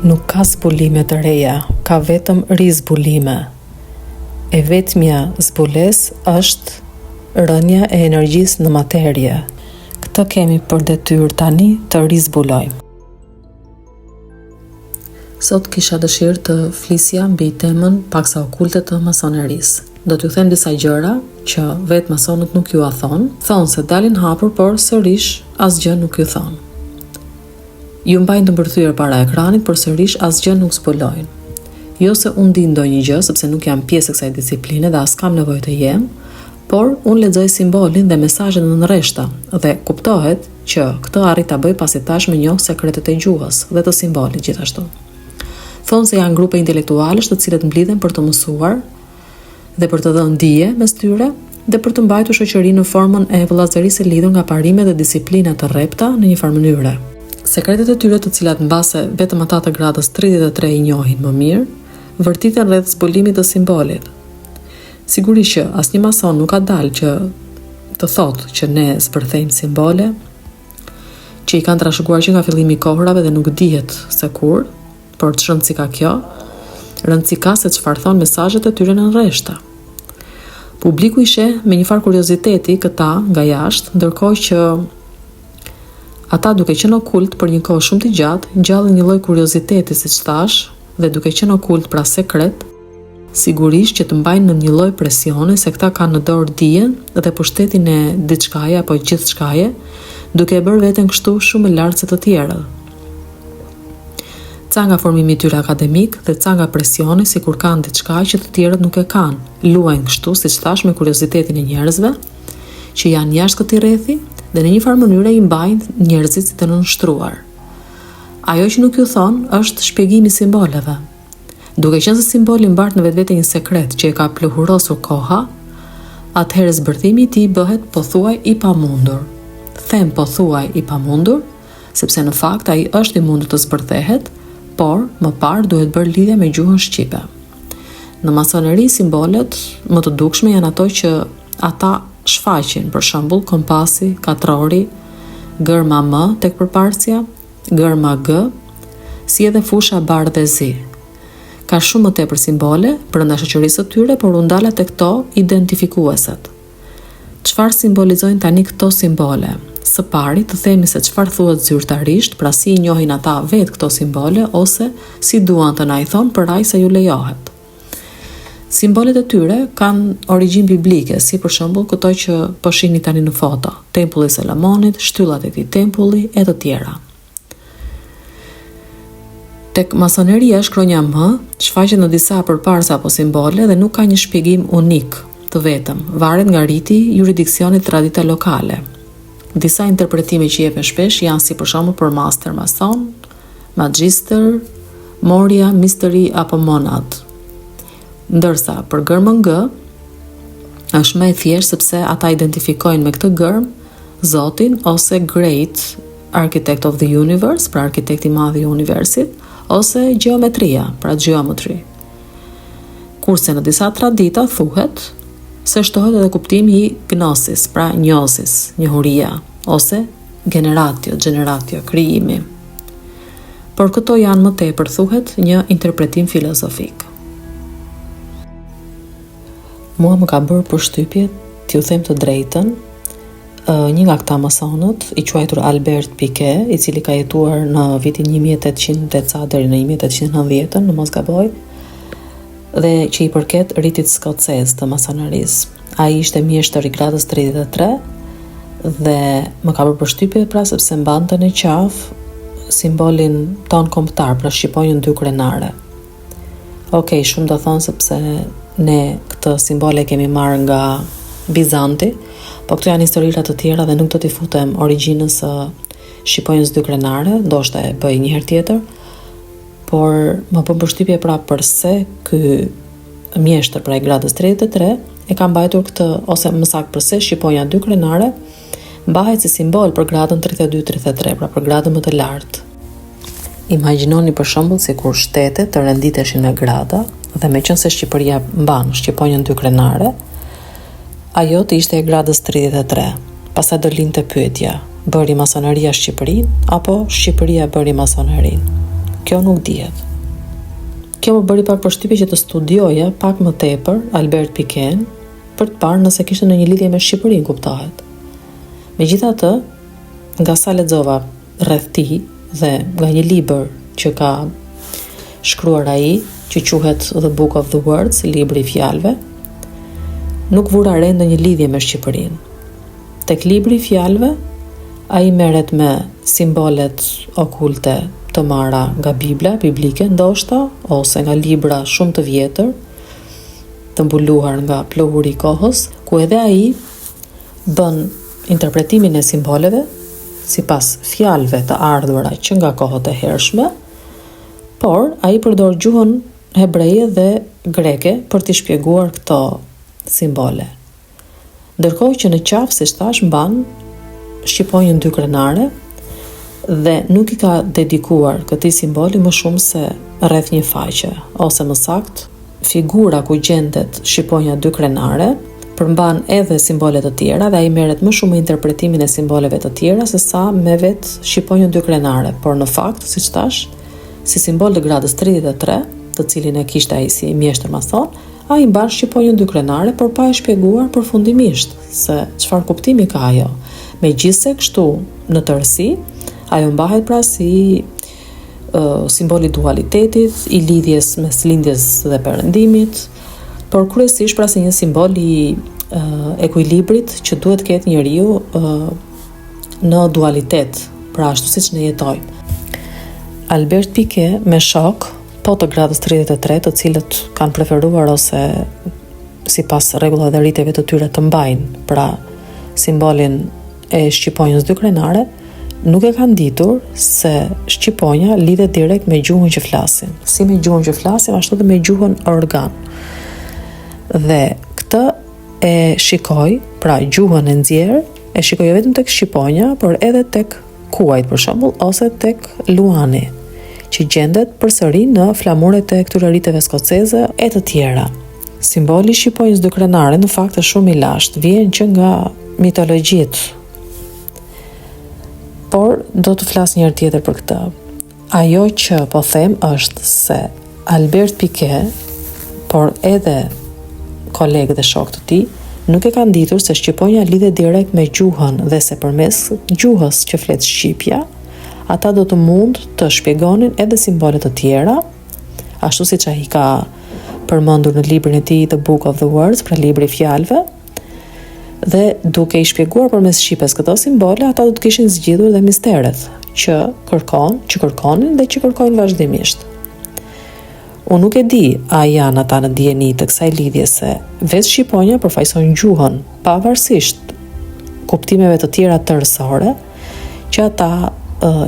Nuk ka zbulime të reja, ka vetëm rizbulime. E vetmja zbulesë është rënia e energjisë në materie. Këtë kemi për detyrë tani të rizbulojmë. Sot kisha dëshirë të flisja mbi temën paksa okulte të masonerisë. Do t'ju them disa gjëra që vetë masonët nuk jua thonë. Thonë se dalin hapur, por sërish asgjë nuk ju thonë. Ju mbajnë të mbërthyer para ekranit, por sërish asgjë nuk zbulojnë. Jo se unë di ndonjë gjë, sepse nuk jam pjesë e kësaj disipline dhe as kam nevojë të jem, por unë lexoj simbolin dhe mesazhet nën rreshta dhe kuptohet që këtë arrij ta bëj pasi tashmë njoh sekretet e gjuhës dhe të simbolit gjithashtu. Thonë se janë grupe intelektualësh të cilët mblidhen për të mësuar dhe për të dhënë dije mes tyre dhe për të mbajtur shoqërinë në formën e vëllazërisë së lidhur nga parime dhe disiplina të rrepta në një farë mënyre. Sekretet e tyre të cilat mbase vetëm ata të gradës 33 i njohin më mirë, vërtiten rreth zbulimit të simbolit. Sigurisht që asnjë mason nuk ka dalë që të thotë që ne zbërthejmë simbole që i kanë trashëguar që nga fillimi i kohërave dhe nuk dihet se kur, por ç'rëndësi ka kjo? Rëndësi ka se çfarë thonë mesazhet e tyre nën rreshta. Publiku i sheh me një farë kurioziteti këta nga jashtë, ndërkohë që ata duke qenë okult për një kohë shumë të gjatë, ngjallin një lloj kurioziteti, siç thashë, dhe duke qenë okult pra sekret, Sigurisht që të mbajnë nën një lloj presioni se këta kanë në dorë dijen dhe pushtetin e diçkaje apo gjithçkaje, duke e bërë veten kështu shumë më lart se të tjerët. Ca nga formimi i tyre akademik dhe ca nga presioni sikur kanë diçka që të tjerët nuk e kanë, luajnë kështu, siç thashë, me kuriozitetin e njerëzve që janë jashtë këtij rrethi dhe në një farë mënyre i mbajnë njerëzit si të nënshtruar. Ajo që nuk ju thonë është shpjegimi i simboleve. Duke qenë se simboli mbart në vetvete një sekret që e ka pluhurosur koha, atëherë zbërthimi i tij bëhet pothuaj i pamundur. Them pothuaj i pamundur, sepse në fakt ai është i mundur të zbërthehet, por më parë duhet bërë lidhja me gjuhën shqipe. Në masoneri simbolet më të dukshme janë ato që ata shfaqin, për shembull kompasi, katrori, gërma M tek përparësja, gërma G, si edhe fusha bardhë e zi. Ka shumë më tepër simbole brenda shoqërisë së tyre, por u ndala tek këto identifikueset. Çfarë simbolizojnë tani këto simbole? Së pari, të themi se çfarë thuhet zyrtarisht, pra si i njohin ata vetë këto simbole ose si duan të na i thonë për aq sa ju lejohet. Simbolet e tyre kanë origjinë biblike, si për shembull këto që po shihni tani në foto, Tempulli i Solomonit, shtyllat e këtij tempulli e të tjera. Tek masoneria shkronja M shfaqet në disa përparëse apo simbole dhe nuk ka një shpjegim unik të vetëm, varet nga riti, juridiksioni dhe tradita lokale. Disa interpretime që jepen shpesh janë si për shembull për master mason, Magister, Moria, Mystery apo Monad. Ndërsa për gërmën G është më e thjeshtë sepse ata identifikojnë me këtë gërmë Zotin ose Great Architect of the Universe, pra arkitekti i madh i universit, ose gjeometria, pra geometry. Kurse në disa tradita thuhet se shtohet edhe kuptimi i gnosis, pra gnosis, njohuria, ose generatio, generatio, krijimi. Por këto janë më tepër thuhet një interpretim filozofik. Mua më ka bërë përshtypje t'ju them të drejtën, një nga këta masonët, i quajtur Albert Pike, i cili ka jetuar në vitin 1800 e ca deri në 1890, në mos gaboj, dhe që i përket ritit skocez të masonerisë. Ai ishte mjeshtër i gradës 33 dhe më ka bërë përshtypje pra sepse mbante në qafë simbolin tonë kombëtar, pra shqiponjën dykrenare. Ok, shumë do thonë sepse ne këtë simbol e kemi marrë nga Bizanti, po këto janë historira të tjera dhe nuk do t'i futem origjinës së shqiponjës dykrenare, ndoshta e bëj një herë tjetër, por më bën përshtypje pra përse ky mjeshtër pra i gradës 33 e ka mbajtur këtë ose më saktë përse shqiponja dykrenare mbahet si simbol për gradën 32-33, pra për gradën më të lartë. Imagjinoni për shembull sikur shtetet të renditeshin me grada dhe meqenëse Shqipëria mban shqiponjën dykrenare, ajo të ishte e gradës 33. Pastaj do lindte pyetja, bëri masoneria Shqipërinë apo Shqipëria bëri masonerinë? Kjo nuk dihet. Kjo më bëri pak përshtypje që të studioja pak më tepër Albert Piken për të parë nëse kishte ndonjë lidhje me Shqipërinë, kuptohet. Megjithatë, nga sa lexova rreth tij dhe nga një libër që ka shkruar ai, që quhet The Book of the Words, libri i fjalëve, nuk vura re ndonjë lidhje me Shqipërinë. Tek libri i fjalëve, ai merret me simbolet okulte të marra nga Bibla, biblike ndoshta, ose nga libra shumë të vjetër, të mbuluar nga pluhuri i kohës, ku edhe ai bën interpretimin e simboleve sipas fjalëve të ardhura që nga kohët e hershme, por ai përdor gjuhën hebreje dhe greke për t'i shpjeguar këto simbole. Ndërkohë që në qafë, siç thashë, mban shqiponjën dykrenare dhe nuk i ka dedikuar këtij simboli më shumë se rreth një faqe, ose më saktë, figura ku gjendet shqiponja dykrenare përmban edhe simbole të tjera dhe ai merret më shumë me interpretimin e simboleve të tjera se sa me vetë shqiponjën dykrenare, por në fakt, siç thashë, si simbol të gradës 33, të cilin e kishte ai si mjeshtër mason, Ai mban shqiponjën dykrenare, por pa e shpjeguar përfundimisht se çfarë kuptimi ka ajo. Megjithëse kështu në tërësi, ajo mbahet pra si simbol i dualitetit, i lidhjes mes lindjes dhe perëndimit, por kryesisht pra si një simbol i ekuilibrit që duhet të ketë njeriu në dualitet, pra ashtu siç ne jetojmë. Albert Pike me shokë po të gradës 33, të cilët kanë preferuar ose sipas rregullave dhe riteve të tyre të mbajnë, pra simbolin e shqiponjës dykrenare, nuk e kanë ditur se shqiponja lidhet direkt me gjuhën që flasim. Si me gjuhën që flasim, ashtu dhe me gjuhën organ. Dhe këtë e shikoj, pra gjuhën e nxjerrë, e shikoj jo vetëm tek shqiponja, por edhe tek kuajt për shembull ose tek luani, që gjendet përsëri në flamuret e këtyre riteve skoceze e të tjera. Simboli i shqiponjës dykrenare në fakt është shumë i lashtë, vjen që nga mitologjitë. Por do të flas një herë tjetër për këtë. Ajo që po them është se Albert Pike, por edhe kolegë dhe shokë të tij, nuk e kanë ditur se shqiponja lidhet direkt me gjuhën dhe se përmes gjuhës që flet shqipja, ata do të mund të shpjegonin edhe simbole të tjera, ashtu siç ai ka përmendur në librin e tij The Book of the Words, pra libri i fjalëve, Dhe duke i shpjeguar përmes shqipes këto simbole, ata do të kishin zgjidhur dhe misteret që kërkon, që kërkonin dhe që kërkojnë vazhdimisht. Unë nuk e di a janë ata në dijeni të kësaj lidhje se vetë shqiponja përfaqëson gjuhën, pavarësisht kuptimeve të tjera tërësore që ata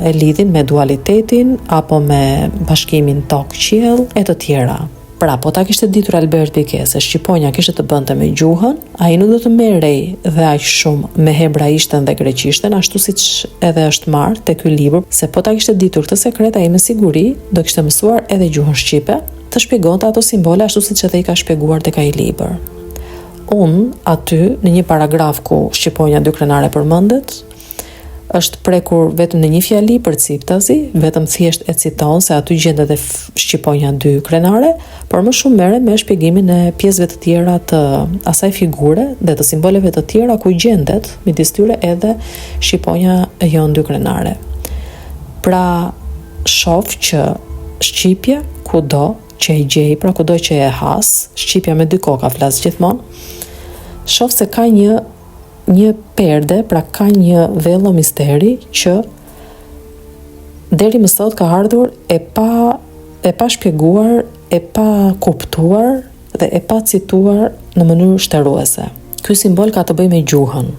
e lidhin me dualitetin apo me bashkimin tokë-qiell e të tjera. Pra, po ta kishte ditur Albert Pike se shqiponja kishte të bënte me gjuhën, ai nuk do të merrej dhe aq shumë me hebraishten dhe greqishten, ashtu siç edhe është marrë te ky libër, se po ta kishte ditur këtë sekret ai me siguri do kishte mësuar edhe gjuhën shqipe, të shpjegonte ato simbole ashtu siç edhe i ka shpjeguar tek ai libër. Unë, aty, në një paragraf ku shqiponja dykrenare përmendet, është prekur vetëm në një fjali përciptazi, vetëm thjesht e citon se aty gjendet dhe shqiponja dykrenare, por më shumë merret me shpjegimin e pjesëve të tjera të asaj figure dhe të simboleve të tjera ku gjendet midis tyre edhe shqiponja jonë dykrenare. Pra, shoh që shqipja kudo që e gjej, pra kudo që e has, shqipja me dy koka flas gjithmonë, shoh se ka një një perde, pra ka një vello misteri që deri më sot ka ardhur e pa e pa shpjeguar, e pa kuptuar dhe e pa cituar në mënyrë shteruese. Ky simbol ka të bëjë me gjuhën.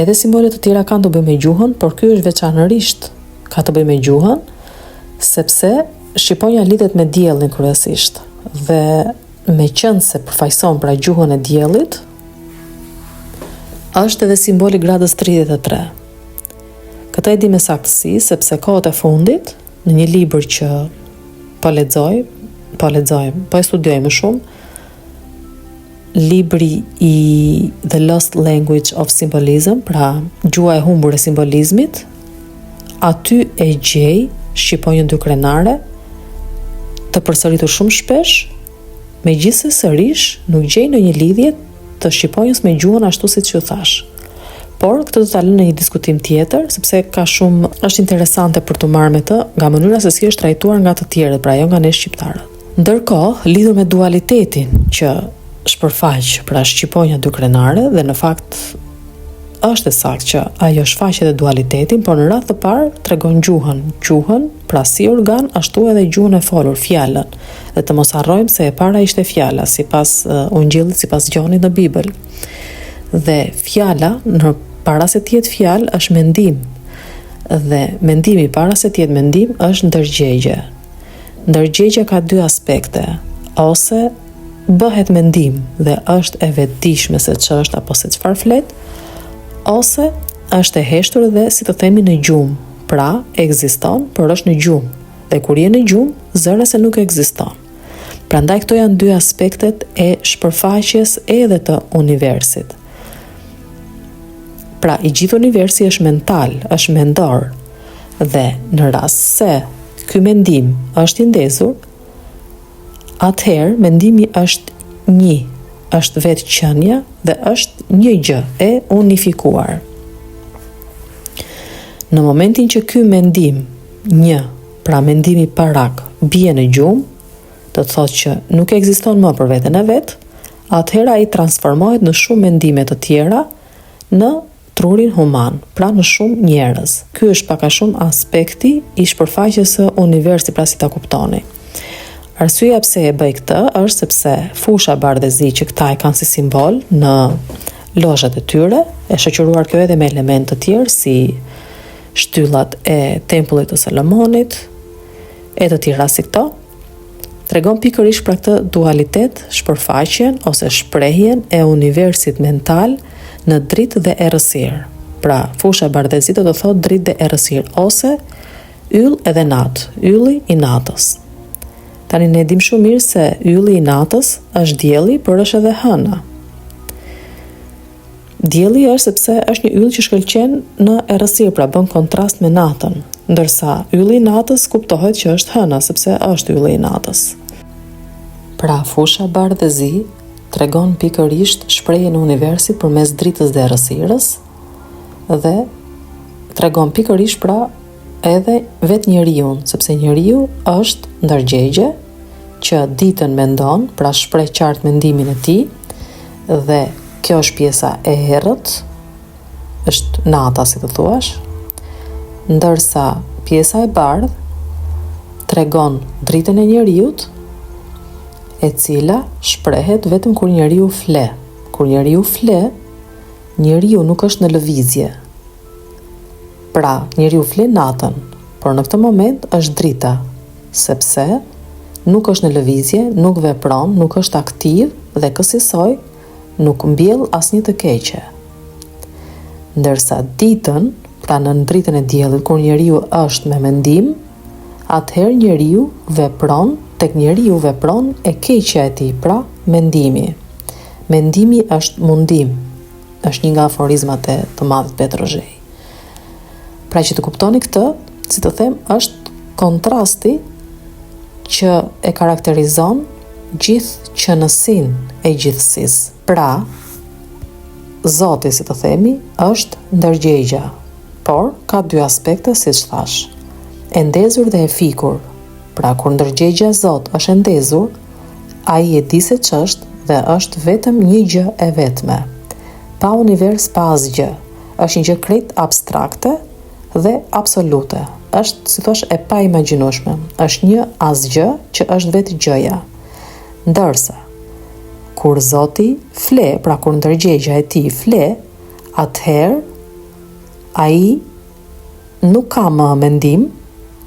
Edhe simbole të tjera kanë të bëjë me gjuhën, por ky është veçanërisht ka të bëjë me gjuhën, sepse shqiponja lidhet me diellin kryesisht dhe meqenëse përfaqëson pra gjuhën e diellit, Është edhe simbol i gradës 33. Këtë e di me saktësi sepse kohët e fundit në një libër që po lexoj, po lexoj, po e studioj më shumë, libri i The Lost Language of Symbolism, pra gjuha e humbur e simbolizmit, aty e gjej shqiponjën dykrenare, të përsëritur shumë shpesh, megjithëse sërish nuk gjej ndonjë lidhje të shqiponjës me gjuhën ashtu siç ju thashë. Por këtë do ta lë në një diskutim tjetër, sepse ka shumë është interesante për t'u marrë me të nga mënyra se si është trajtuar nga të tjerët, pra jo nga ne shqiptarët. Ndërkohë, lidhur me dualitetin që shpërfaq pra shqiponja dykrenare dhe në fakt është e saktë që ajo shfaq edhe dualitetin, por në radhë të parë tregon gjuhën, gjuhën, pra si organ, ashtu edhe gjuhën e folur, fjalën. Dhe të mos harrojmë se e para ishte fjala, sipas uh, Ungjillit, sipas Gjonit në Bibël. Dhe fjala në para se të jetë fjalë është mendim. Dhe mendimi para se të jetë mendim është ndërgjegje. Ndërgjegja ka dy aspekte, ose bëhet mendim dhe është e vetëdijshme se ç'është apo se çfarë flet, ose është e heshtur dhe si të themi në gjumë, pra ekziston, por është në gjumë. Dhe kur je në gjumë, zëre se nuk ekziston. Prandaj këto janë dy aspektet e shpërfaqjes edhe të universit. Pra, i gjithë universi është mental, është mendor. Dhe në rast se ky mendim është i ndezur, Atëherë mendimi është një, është vetë qenia dhe është një gjë e unifikuar. Në momentin që ky mendim një, pra mendimi parak, bie në gjumë, do të thotë që nuk ekziston më për veten e vet, atëherë ai transformohet në shumë mendime të tjera në trurin human, pra në shumë njerëz. Ky është pak a shumë aspekti i shpërfaqjes së universit, pra si ta kuptoni. Arsyeja pse e bëj këtë është sepse fusha bardhë e zi që këta e kanë si simbol në lozhat e tyre, e shoqëruar kjo edhe me elementë të tjerë si shtyllat e tempullit të Salomonit e të tjera si këto, Tregon pikërisht pra këtë dualitet, shpërfaqjen ose shprehjen e universit mental në dritë dhe errësirë. Pra, fusha bardhezi do të thotë dritë dhe errësirë ose yll edhe natë, ylli i natës. Tani ne e dimë shumë mirë se ylli i natës është dielli, por është edhe hëna. Dielli është sepse është një yll që shkëlqen në errësirë, pra bën kontrast me natën, ndërsa ylli i natës kuptohet që është hëna, sepse është ylli i natës. Pra, fusha bardhë e zi tregon pikërisht shprehjen e universit përmes dritës dhe errësirës dhe tregon pikërisht pra edhe vetë njeriun, sepse njeriu është ndërgjegje që ditën mendon, pra shpreh qartë mendimin e tij dhe kjo është pjesa e errët, është nata si të thuash, ndërsa pjesa e bardhë tregon dritën e njeriut, e cila shprehet vetëm kur njeriu fle. Kur njeriu fle, njeriu nuk është në lëvizje, Pra, njeriu fle natën, por në këtë moment është drita, sepse nuk është në lëvizje, nuk vepron, nuk është aktiv dhe kësisoj nuk mbjell asnjë të keqe. Ndërsa ditën, pra nën dritën e diellit, kur njeriu është me mendim, atëherë njeriu vepron, tek njeriu vepron e keqja e tij, pra mendimi. Mendimi është mundim. Është një nga aforizmat e të madhit Petro Zheji. Pra që të kuptoni këtë, si të them, është kontrasti që e karakterizon gjithë qenësinë e gjithësisë. Pra, Zoti, si të themi, është ndërgjegja, por ka dy aspekte, siç thashë. E ndezur dhe e fikur. Pra, kur ndërgjegja Zot është e ndezur, Ai e di se ç'është dhe është vetëm një gjë e vetme. Pa univers, pa asgjë. Është një gjë krejt abstrakte dhe absolute. Është, si thosh, e paimagjinueshme. Është një asgjë që është vetë gjëja. Ndërsa, kur Zoti fle, pra kur ndërgjegja e tij fle, atëherë ai nuk ka më mendim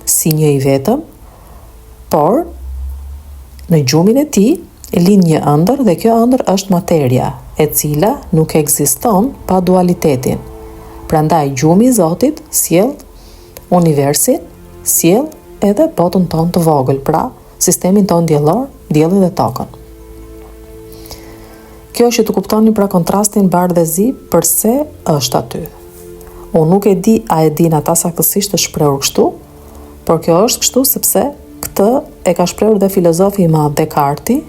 si një i vetëm, Por, në gjumin e tij, lind një ëndërr dhe kjo ëndërr është materia, e cila nuk ekziston pa dualitetin. Prandaj gjumi i Zotit sjell universin, sjell edhe botën tonë të vogël, pra sistemin tonë diellor, diellin dhe tokën. Kjo është që të kuptoni pra kontrastin bardhë dhe zi përse është aty. Unë nuk e di a e dinë ata saktësisht të shprehur kështu, Por kjo është kështu sepse këtë e ka shprehur dhe filozofi i madh Dekarti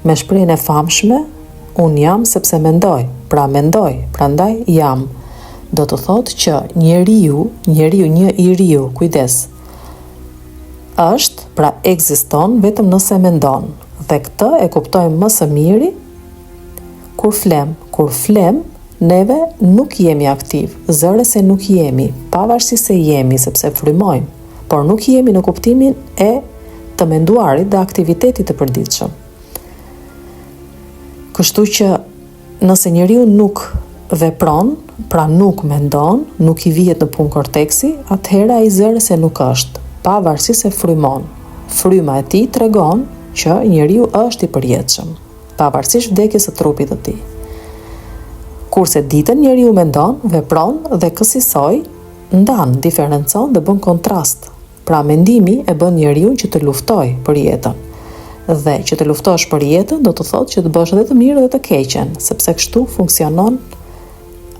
me shprehjen e famshme unë jam sepse mendoj, pra mendoj, prandaj jam. Do të thotë që njeriu, njeriu një i riu, kujdes, është, pra ekziston vetëm nëse mendon. Dhe këtë e kuptojmë më së miri kur flem. Kur flem, Neve nuk jemi aktivë, zëre se nuk jemi, pavarësisht se jemi, sepse frymojmë, por nuk jemi në kuptimin e të menduarit dhe aktivitetit të përditshëm. Kështu që nëse njeriu nuk vepron, pra nuk mendon, nuk i vihet në punë korteksi, atëherë ai zëre se nuk është, pavarësisht se frymon. Fryma e tij tregon që njeriu është i përjetshëm. pavarësisht vdekjes së trupit të tij. Kurse ditën njeriu mendon, vepron dhe kësisoj ndan, diferencon dhe bën kontrast. Pra mendimi e bën njeriun që të luftojë për jetën. Dhe që të luftosh për jetën do të thotë që të bësh edhe të mirën dhe të keqen, sepse kështu funksionon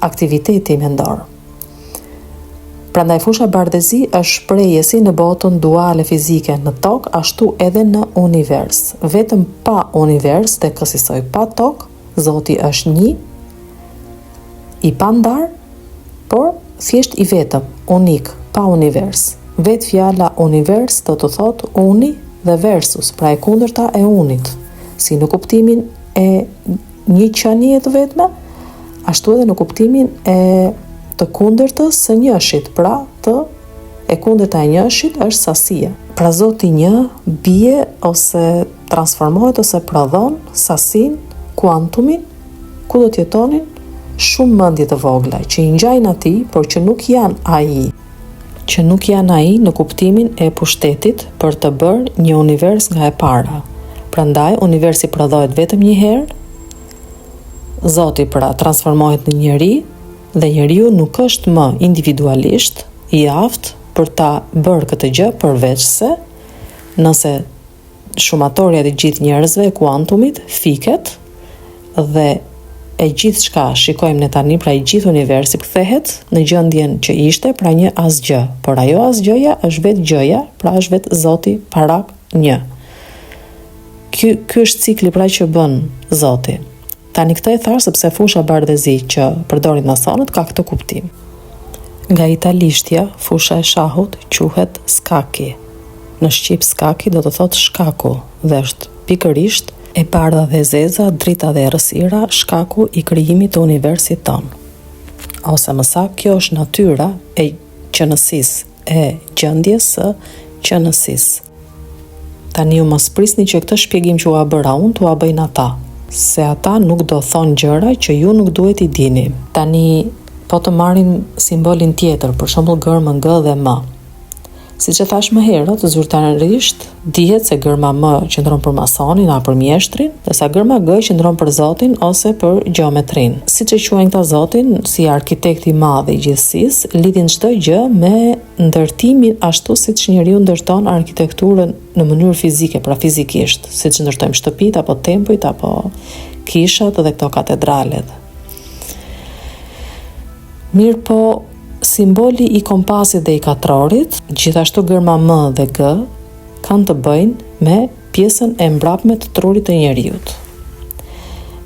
aktiviteti mendor. Prandaj fusha bardhezi është shprehje si në botën duale fizike në tokë ashtu edhe në univers. Vetëm pa univers dhe kësisoj pa tokë, Zoti është një, i pandarë, por thjesht i vetëm, unik, pa univers. Vetë fjala univers do të thotë uni dhe versus, pra e kundërta e unit, si në kuptimin e një qenie të vetme, ashtu edhe në kuptimin e të kundërtës së njëshit, pra të e kundërta e njëshit është sasia. Pra Zoti një bie ose transformohet ose prodhon sasinë, kuantumin, ku do të jetonin shumë mendje të vogla që i ngjajnë atij, por që nuk janë ai, që nuk janë ai në kuptimin e pushtetit për të bërë një univers nga e para. Prandaj universi prodhohet vetëm një herë, Zoti pra transformohet në njeri dhe njeriu nuk është më individualisht i aftë për ta bërë këtë gjë përveçse nëse shumatorja e të gjithë njerëzve e kuantumit fiket dhe e gjithçka shikojmë ne tani, pra i gjithë universi kthehet në gjendjen që ishte, pra një asgjë, por ajo asgjëja është vetë gjëja, pra është vetë Zoti parak një. Ky ky është cikli pra që bën Zoti. Tani këtë e thashë sepse fusha bardhezi që përdorin masonët ka këtë kuptim. Nga italishtja, fusha e shahut quhet scacchi. Në shqip skaki do të thotë shkaku dhe është pikërisht e bardha dhe e zeza, drita dhe errësira, shkaku i krijimit të universit tonë. Ose më saktë, kjo është natyra e qenësisë, e gjendjes së qenësisë. Tani ju mos prisni që këtë shpjegim që ua bëra unë t'ua bëjnë ata, se ata nuk do thonë gjëra që ju nuk duhet t'i dini. Tani po të marrim simbolin tjetër, për shembull gërmën G dhe M. Siç e thashë më herët, zyrtarisht dihet se gërma M qëndron për masonin a për mjeshtrin, ndërsa gërma G qëndron për Zotin ose për gjeometrinë. Siç e quajnë këta Zotin, si arkitekti i madh i gjithësisë, lidhin çdo gjë me ndërtimin ashtu siç njeriu ndërton arkitekturën në mënyrë fizike, pra fizikisht, siç ndërtojmë shtëpitë apo tempujt apo kishat dhe këto katedralet. Mirëpo, simboli i kompasit dhe i katrorit, gjithashtu gërma M dhe G, kanë të bëjnë me pjesën e mbrapme të trurit të njeriut.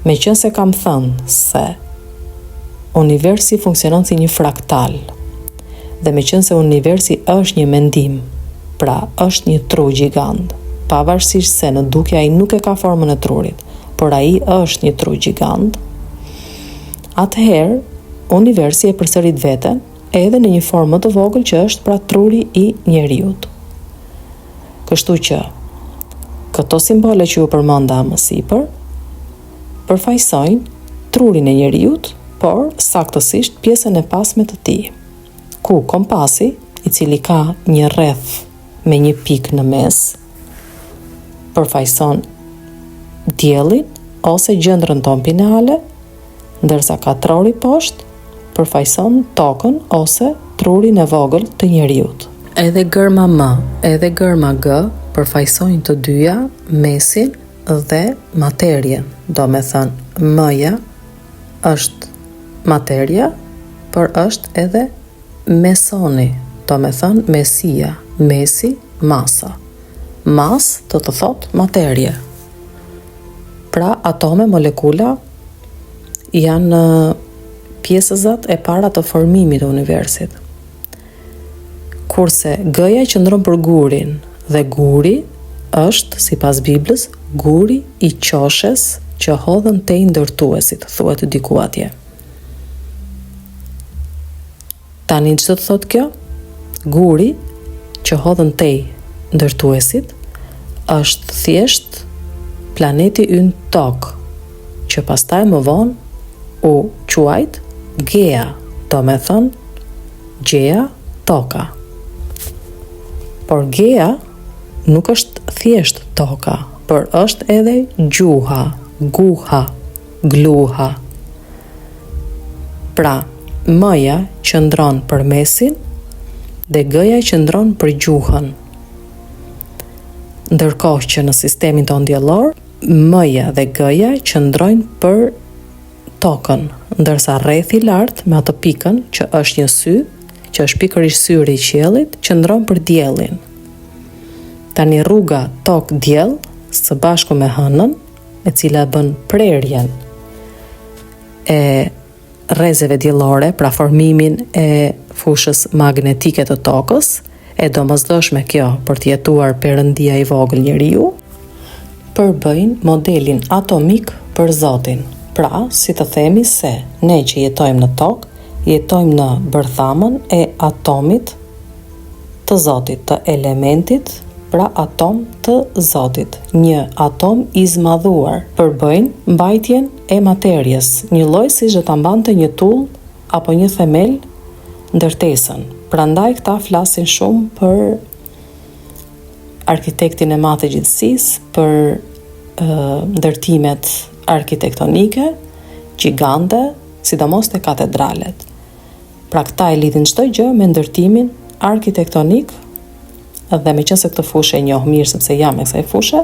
Meqenëse kam thënë se universi funksionon si një fraktal, dhe meqenëse universi është një mendim, pra është një tru gjigant, pavarësisht se në dukje ai nuk e ka formën e trurit, por ai është një tru gjigant, Atëherë, universi e përsërit veten edhe në një formë më të vogël që është pra truri i njeriut. Kështu që këto simbole që ju përmenda më sipër përfaqësojnë trurin e njeriut, por saktësisht pjesën e pasme të tij, ku kompasi, i cili ka një rreth me një pikë në mes, përfaqëson diellin ose gjëndrën tonë pineale, ndërsa katrori poshtë përfaqëson tokën ose trurin e vogël të njeriut. Edhe gërma M, edhe gërma G përfaqësojnë të dyja mesin dhe materien, domethënë M-ja është materia, por është edhe Mesoni, domethënë Mesia. mesi, masa. Masë do të thotë materie. Pra atome, molekula janë pjesëzat e para të formimit të universit. Kurse G-ja qëndron për gurin dhe guri është, sipas Biblës, guri i qoshes që hodhën tej ndërtuesit, thuhet diku atje. Tani ç'do të thotë kjo? Guri që hodhën tej ndërtuesit është thjesht planeti ynë Tokë, që pastaj më vonë u quajt Gea, domethënë Gea, toka. Por Gea nuk është thjesht toka, por është edhe gjuha, guha, gluha. Pra, M-ja qëndron për mesin dhe G-ja qëndron për gjuhën. Ndërkohë që në sistemin tonë diellor, M-ja dhe G-ja qëndrojnë për tokën, ndërsa rrethi lart me atë pikën që është një sy, që është pikërisht syri i qiellit, qëndron për diellin. Tani rruga tokë-diell së bashku me hënën, e cila bën prerjen e rrezeve diellore, pra formimin e fushës magnetike të tokës, e domosdoshme kjo për të jetuar perëndia i vogël njeriu, përbëjnë modelin atomik për Zotin. Pra, si të themi se ne që jetojmë në tokë, jetojmë në bërthamën e atomit të Zotit, të elementit, pra atom të Zotit, një atom i zmadhuar, përbëjnë mbajtjen e materies, njëlloj siç do ta mbante një tullë apo një themel ndërtesën. Prandaj këta flasin shumë për arkitektin e madh të gjithësisë, për ndërtimet arkitektonike, gjigante, sidomos te katedralet. Pra këta e lidhin çdo gjë me ndërtimin arkitektonik dhe meqenëse këtë fushë e njoh mirë sepse jam e kësaj fushe,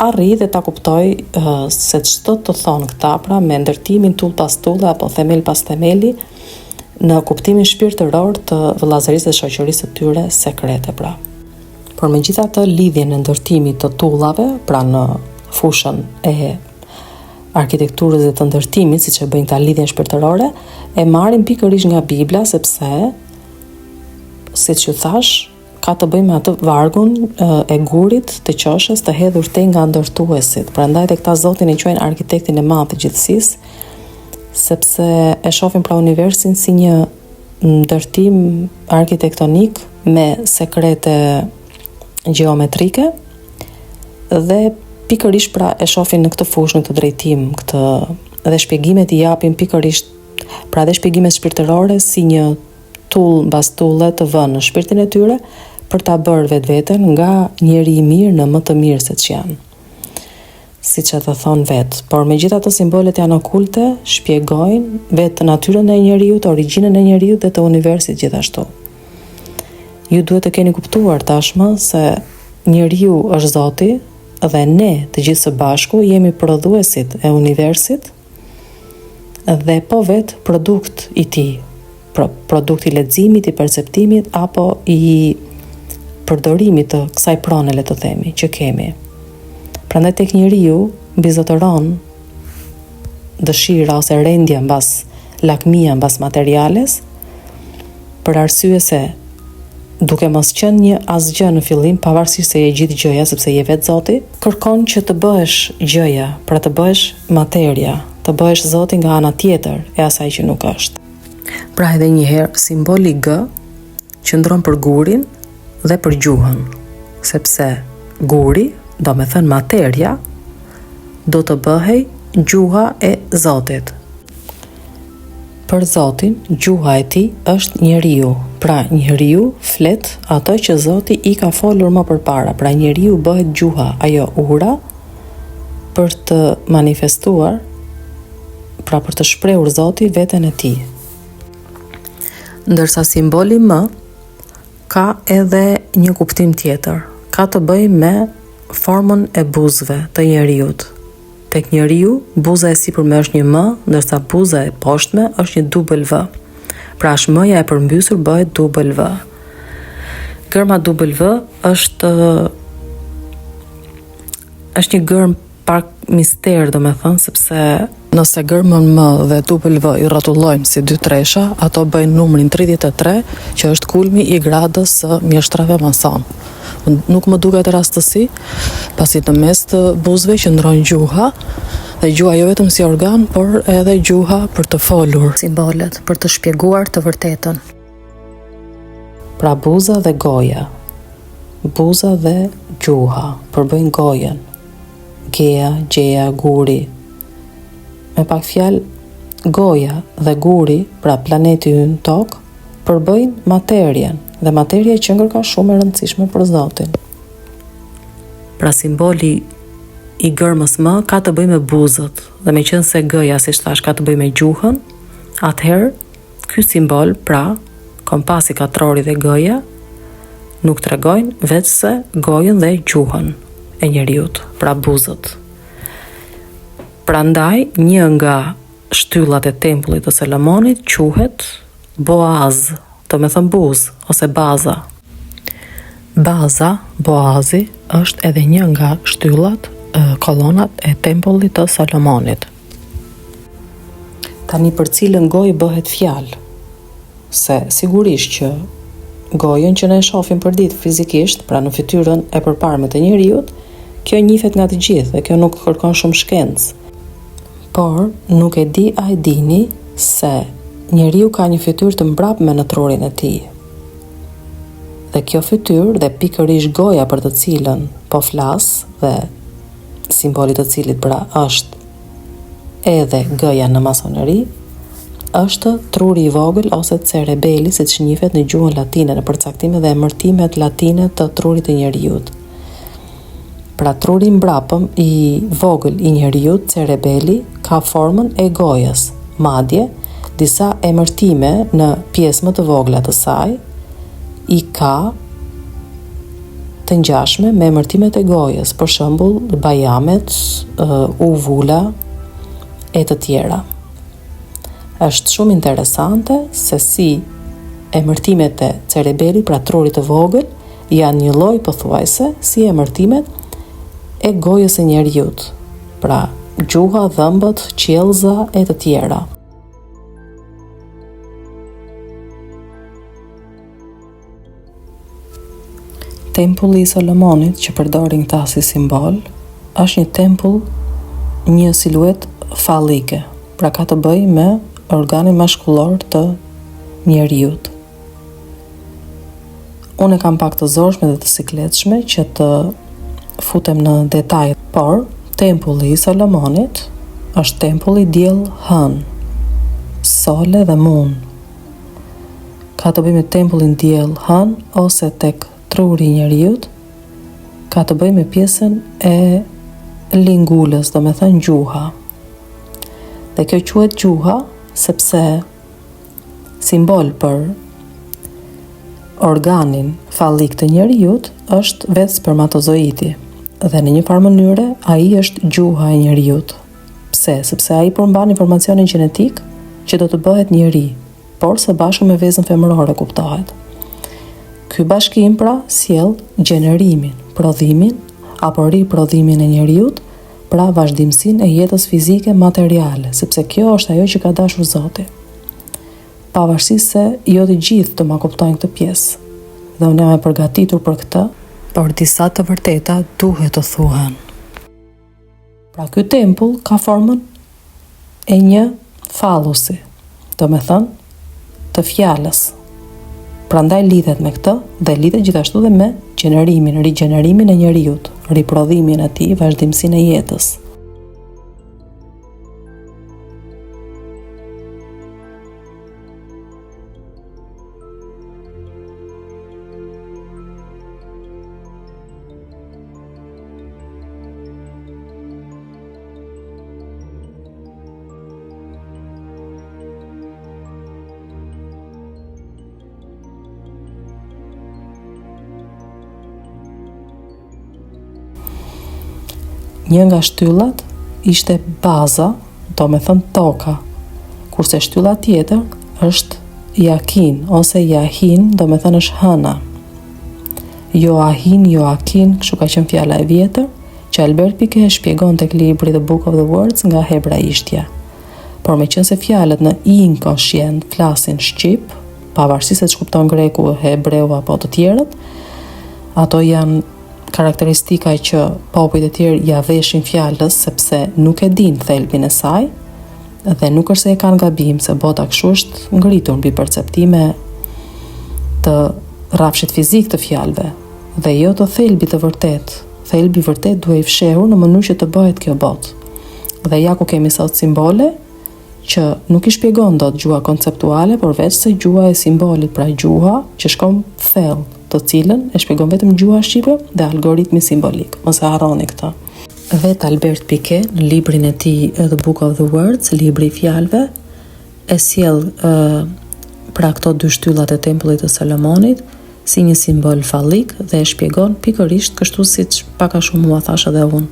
arrij dhe ta kuptoj uh, se ç'do të thonë këta pra me ndërtimin tullë pas tulle apo themel pas themeli në kuptimin shpirtëror të vëllazërisë dhe shoqërisë së tyre sekrete pra. Por megjithatë lidhjen e ndërtimit të tullave, pra në fushën e arkitekturës dhe të ndërtimit, siç e bëjnë këta lidhjen shpirtërore, e marrin pikërisht nga Bibla sepse siç ju thashë, ka të bëjë me atë vargun e gurit të qoshes të hedhur tej nga ndërtuesit. Prandaj dhe këta Zotin e quajnë arkitektin e madh të gjithësisë, sepse e shohin pra universin si një ndërtim arkitektonik me sekrete gjeometrike dhe pikërisht pra e shohin në këtë fushë, në këtë drejtim, këtë dhe shpjegimet i japin pikërisht pra dhe shpjegimet shpirtërore si një tullë mbas tulle të vënë në shpirtin e tyre për ta bërë vetveten nga njeri i mirë në më të mirë se ç'janë. Siç edhe thonë vetë, por megjithatë simbolet janë okulte, shpjegojnë vetë natyrën e njeriut, origjinën e njeriut dhe të universit gjithashtu. Ju duhet të keni kuptuar tashmë se njeriu është Zoti dhe ne të gjithë së bashku jemi prodhuesit e universit dhe po vetë produkt i tij, pro, produkt i leximit, i perceptimit apo i përdorimit të kësaj prone le të themi që kemi. Prandaj tek njeriu mbizotëron dëshira ose rendja mbas lakmia mbas materiales, për arsye se duke mos qenë një asgjë në fillim, pavarësisht se je gjithë gjëja, sepse je vetë Zoti, kërkon që të bëhesh gjëja, pra të bëhesh materia, të bëhesh Zoti nga ana tjetër e asaj që nuk është. Pra edhe një herë, simboli G qëndron për gurin dhe për gjuhën, sepse guri, domethënë materia, do të bëhej gjuha e Zotit. Për Zotin, gjuha e tij është njeriu, pra njeriu flet ato që Zoti i ka folur më përpara, pra njeriu bëhet gjuha, ajo ura për të manifestuar, pra për të shprehur Zoti veten e tij. Ndërsa simboli M ka edhe një kuptim tjetër, ka të bëjë me formën e buzëve të njeriut. Tek njeriu, buza e sipërme është një M, ndërsa buza e poshtme është një W. Pra është M-ja e përmbysur bëhet W. Gërma W është është një gërmë pak mister, domethënë, sepse nëse gërmën M dhe W i rrotullojmë si dy tresha, ato bëjnë numrin 33, që është kulmi i gradës së mjeshtrave mason. Nuk më duket rastësi, pasi në mes të buzëve qëndron gjuha, dhe gjuha jo vetëm si organ, por edhe gjuha për të folur. Simbolet, për të shpjeguar të vërtetën. Pra buza dhe goja, buza dhe gjuha përbëjnë gojën. Gea, gjeja, guri. Me pak fjalë, goja dhe guri, pra planeti ynë Tokë, përbëjnë materien dhe materia qenka shumë e rëndësishme për Zotin. Pra simboli i gërmës M ka të bëjë me buzët dhe meqenëse G-ja, siç thashë, ka të bëjë me gjuhën, atëherë Ky simbol, pra, kompasi katrori dhe G-ja, nuk tregojnë veçse gojën dhe gjuhën e njeriut, pra buzët. Prandaj, një nga shtyllat e tempullit të Solomonit quhet Boaz, domethënë buzë ose baza. Baza, Boazi, është edhe një nga shtyllat, kolonat e tempullit të Solomonit. Tani për cilën gojë bëhet fjalë? Se sigurisht që gojën që ne shohim përditë fizikisht, pra në fytyrën e përparme të njeriut, kjo njihet nga të gjithë dhe kjo nuk kërkon shumë shkencë. Por nuk e di a e dini se njeriu ka një fytyrë të mbrapme në trurin e tij. Dhe kjo fytyrë dhe pikërisht goja për të cilën po flas dhe simboli i të cilit pra është edhe G-ja në masoneri, është truri i vogël ose cerebeli, siç njihet në gjuhën latine, në përcaktime dhe emërtimet latine të trurit të njeriut. Pra truri i mbrapëm i vogël i njeriut, cerebeli, ka formën e gojës. Madje, disa emërtime në pjesë më të vogla të saj i ka të ngjashme me emërtimet e gojës, për shembull bajamet, uvula e të tjera. Është shumë interesante se si emërtimet e cerebelit, pra trurit të vogël, janë njëlloj pothuajse si emërtimet e gojës së njeriut, pra gjuha, dhëmbët, qiellza e të tjera. Tempulli i Solomonit që përdorin këta si simbol është një tempull, një siluetë fallike, pra ka të bëjë me organin mashkullor të njeriut. Unë e kam pak të zorshme dhe të sikletshme që të futem në detaje, por tempulli i Solomonit është tempulli diell hënë, sole dhe moon. Ka të bëjë me tempullin diell hënë ose tek truri i njeriut, ka të bëjë me pjesën e lingulës, domethënë gjuha. Dhe kjo quhet gjuha sepse simbol për organin fallik të njeriut është vetë spermatozoidi. Dhe në një farë mënyre ai është gjuha e njeriut. Pse? Sepse ai përmban informacionin gjenetik që do të bëhet njeri, por së bashku me vezën femërore kuptohet. Ky bashkim pra sjell gjenerimin, prodhimin apo riprodhimin e njeriut, pra vazhdimësinë e jetës fizike materiale, sepse kjo është ajo që ka dashur Zoti. Pavarësisht se jo të gjithë do ma kuptojnë këtë pjesë, dhe unë jam e përgatitur për këtë, por disa të vërteta duhet të thuhen. Pra ky tempull ka formën e një fallusi, domethënë të fjalës. Prandaj lidhet me këtë dhe lidhet gjithashtu dhe me gjenerimin, rigjenerimin e njeriut, riprodhimin e tij, vazhdimësinë e jetës. Një nga shtyllat ishte baza, domethënë toka, kurse shtylla tjetër është Jakin ose Jahin, domethënë është hëna. Joahin, Joakin, kështu ka qenë fjala e vjetër, që Albert Pike e shpjegon tek libri The Book of the Words nga hebraishtja. Por meqenëse fjalët në inkoshient flasin shqip, pavarësisht se ç'kupton greku, hebreu apo të tjerët, ato janë karakteristika që popujt e tjerë ia veshin fjalës sepse nuk e dinë thelbin e saj dhe nuk është se e kanë gabim se bota kështu është ngritur mbi perceptime të rrafshit fizik të fjalëve dhe jo të thelbit të vërtetë. Thelbi i vërtetë duhej fshehur në mënyrë që të bëhet kjo botë. Dhe ja ku kemi sot simbole që nuk i shpjegon dot gjuha konceptuale, por veçse gjuha e simbolit, pra gjuha që shkon thellë, të cilën e shpjegon vetëm gjuha shqipe dhe algoritmi simbolik. Mos e harroni këtë. Vetë Albert Pike në librin e tij The Book of the Words, libri i fjalëve, e sjell pra këto dy shtyllat e tempullit të Salomonit si një simbol fallik dhe e shpjegon pikërisht kështu siç pak a shumë ua thashë edhe unë,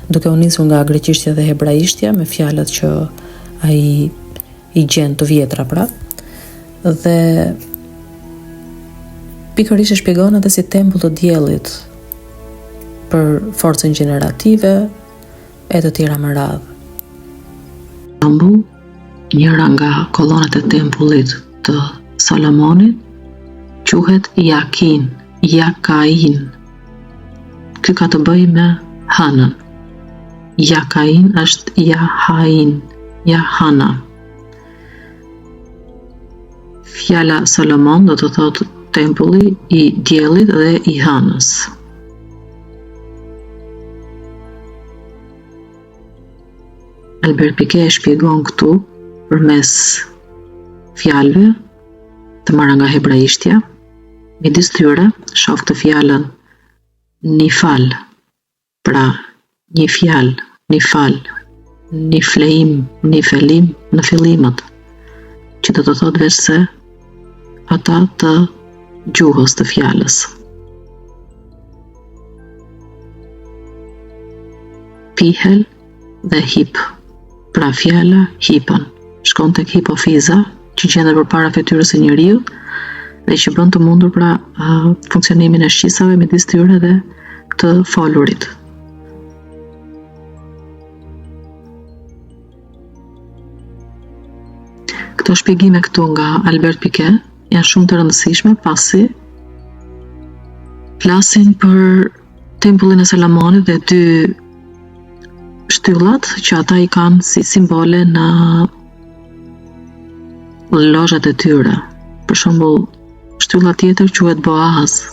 duke u nisur nga greqishtja dhe hebraishtja me fjalët që ai i gjen të vjetra pra. Dhe pikërisht e shpjegon edhe si tempull të diellit për forcën gjenerative e të tjera me radhë. Shembull, njëra nga kolonat e tempullit të Salomonit quhet Jakin, Jakain. Ky ka të bëjë me hënën. Jakain është Jahain, Jahana. Fjala Salomon do të thotë tempulli i diellit dhe i hënës. Albert Pike e shpjegon këtu përmes fjalëve të marra nga hebraishtja. Midis tyre shoh këtë fjalën nifal, pra një fjalë, nifal, nifleim, nifelim në fillimët, që do të thotë veçse ata të gjuhës të fjalës. Pihel dhe hip, pra fjala hipën, shkon tek hipofiza, që gjendet përpara fytyrës së njeriut dhe që bën të mundur pra funksionimin e shqisave midis tyre dhe të folurit. Këto shpjegime këtu nga Albert Pike janë shumë të rëndësishme pasi flasin për tempullin e Salomonit dhe dy shtyllat që ata i kanë si simbole në lozhat e tyre. Për shembull, shtylla tjetër quhet Boaz,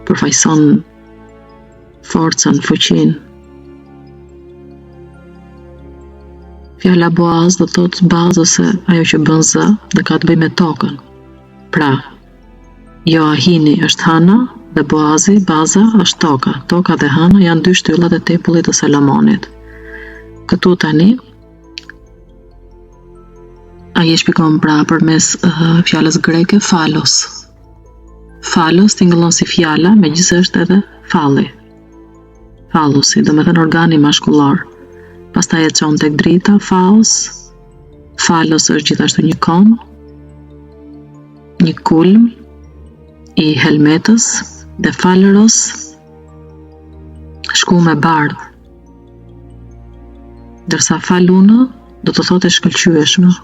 përfaqëson forcën, fuqinë. Fjala Boaz do të thotë bazë ose ajo që bën zë dhe ka të bëjë me tokën. Pra, Joahini është hëna dhe Boazi, baza, është toka. Toka dhe hëna janë dy shtyllat e tempullit të Salomonit. Këtu tani ai e shpjegon pra përmes uh, fjalës greke falos. Falos tingëllon si fjala, megjithëse është edhe falli. Fallosi, domethënë organi mashkullor. Pastaj e çon tek drita, faos. Falos është gjithashtu një kon, një kulm i helmetës dhe falros shkumë e bardhë. Ndërsa falunë do të thotë e shkëlqyeshme.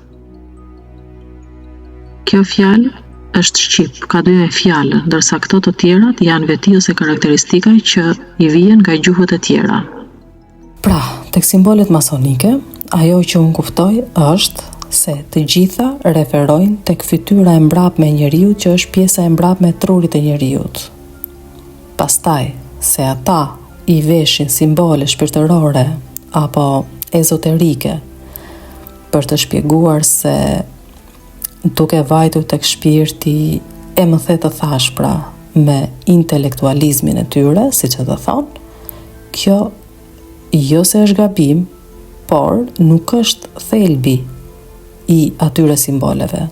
Kjo fjalë është shqip, ka të bëjë me fjalën, ndërsa këto të tjerat janë veti ose karakteristika që i vijnë nga gjuhët e tjera. Pra, tek simbolet masonike, ajo që unë kuptoj është se të gjitha referojnë tek fytyra e mbrapme e njeriut që është pjesa e mbrapme e trurit të njeriut. Pastaj, se ata i veshin simbole shpirtërore apo ezoterike për të shpjeguar se duke vajtur tek shpirti e më the të thashë pra me intelektualizmin e tyre, siç edhe thonë, kjo jo se është gabim, por nuk është thelbi i atyre simboleve.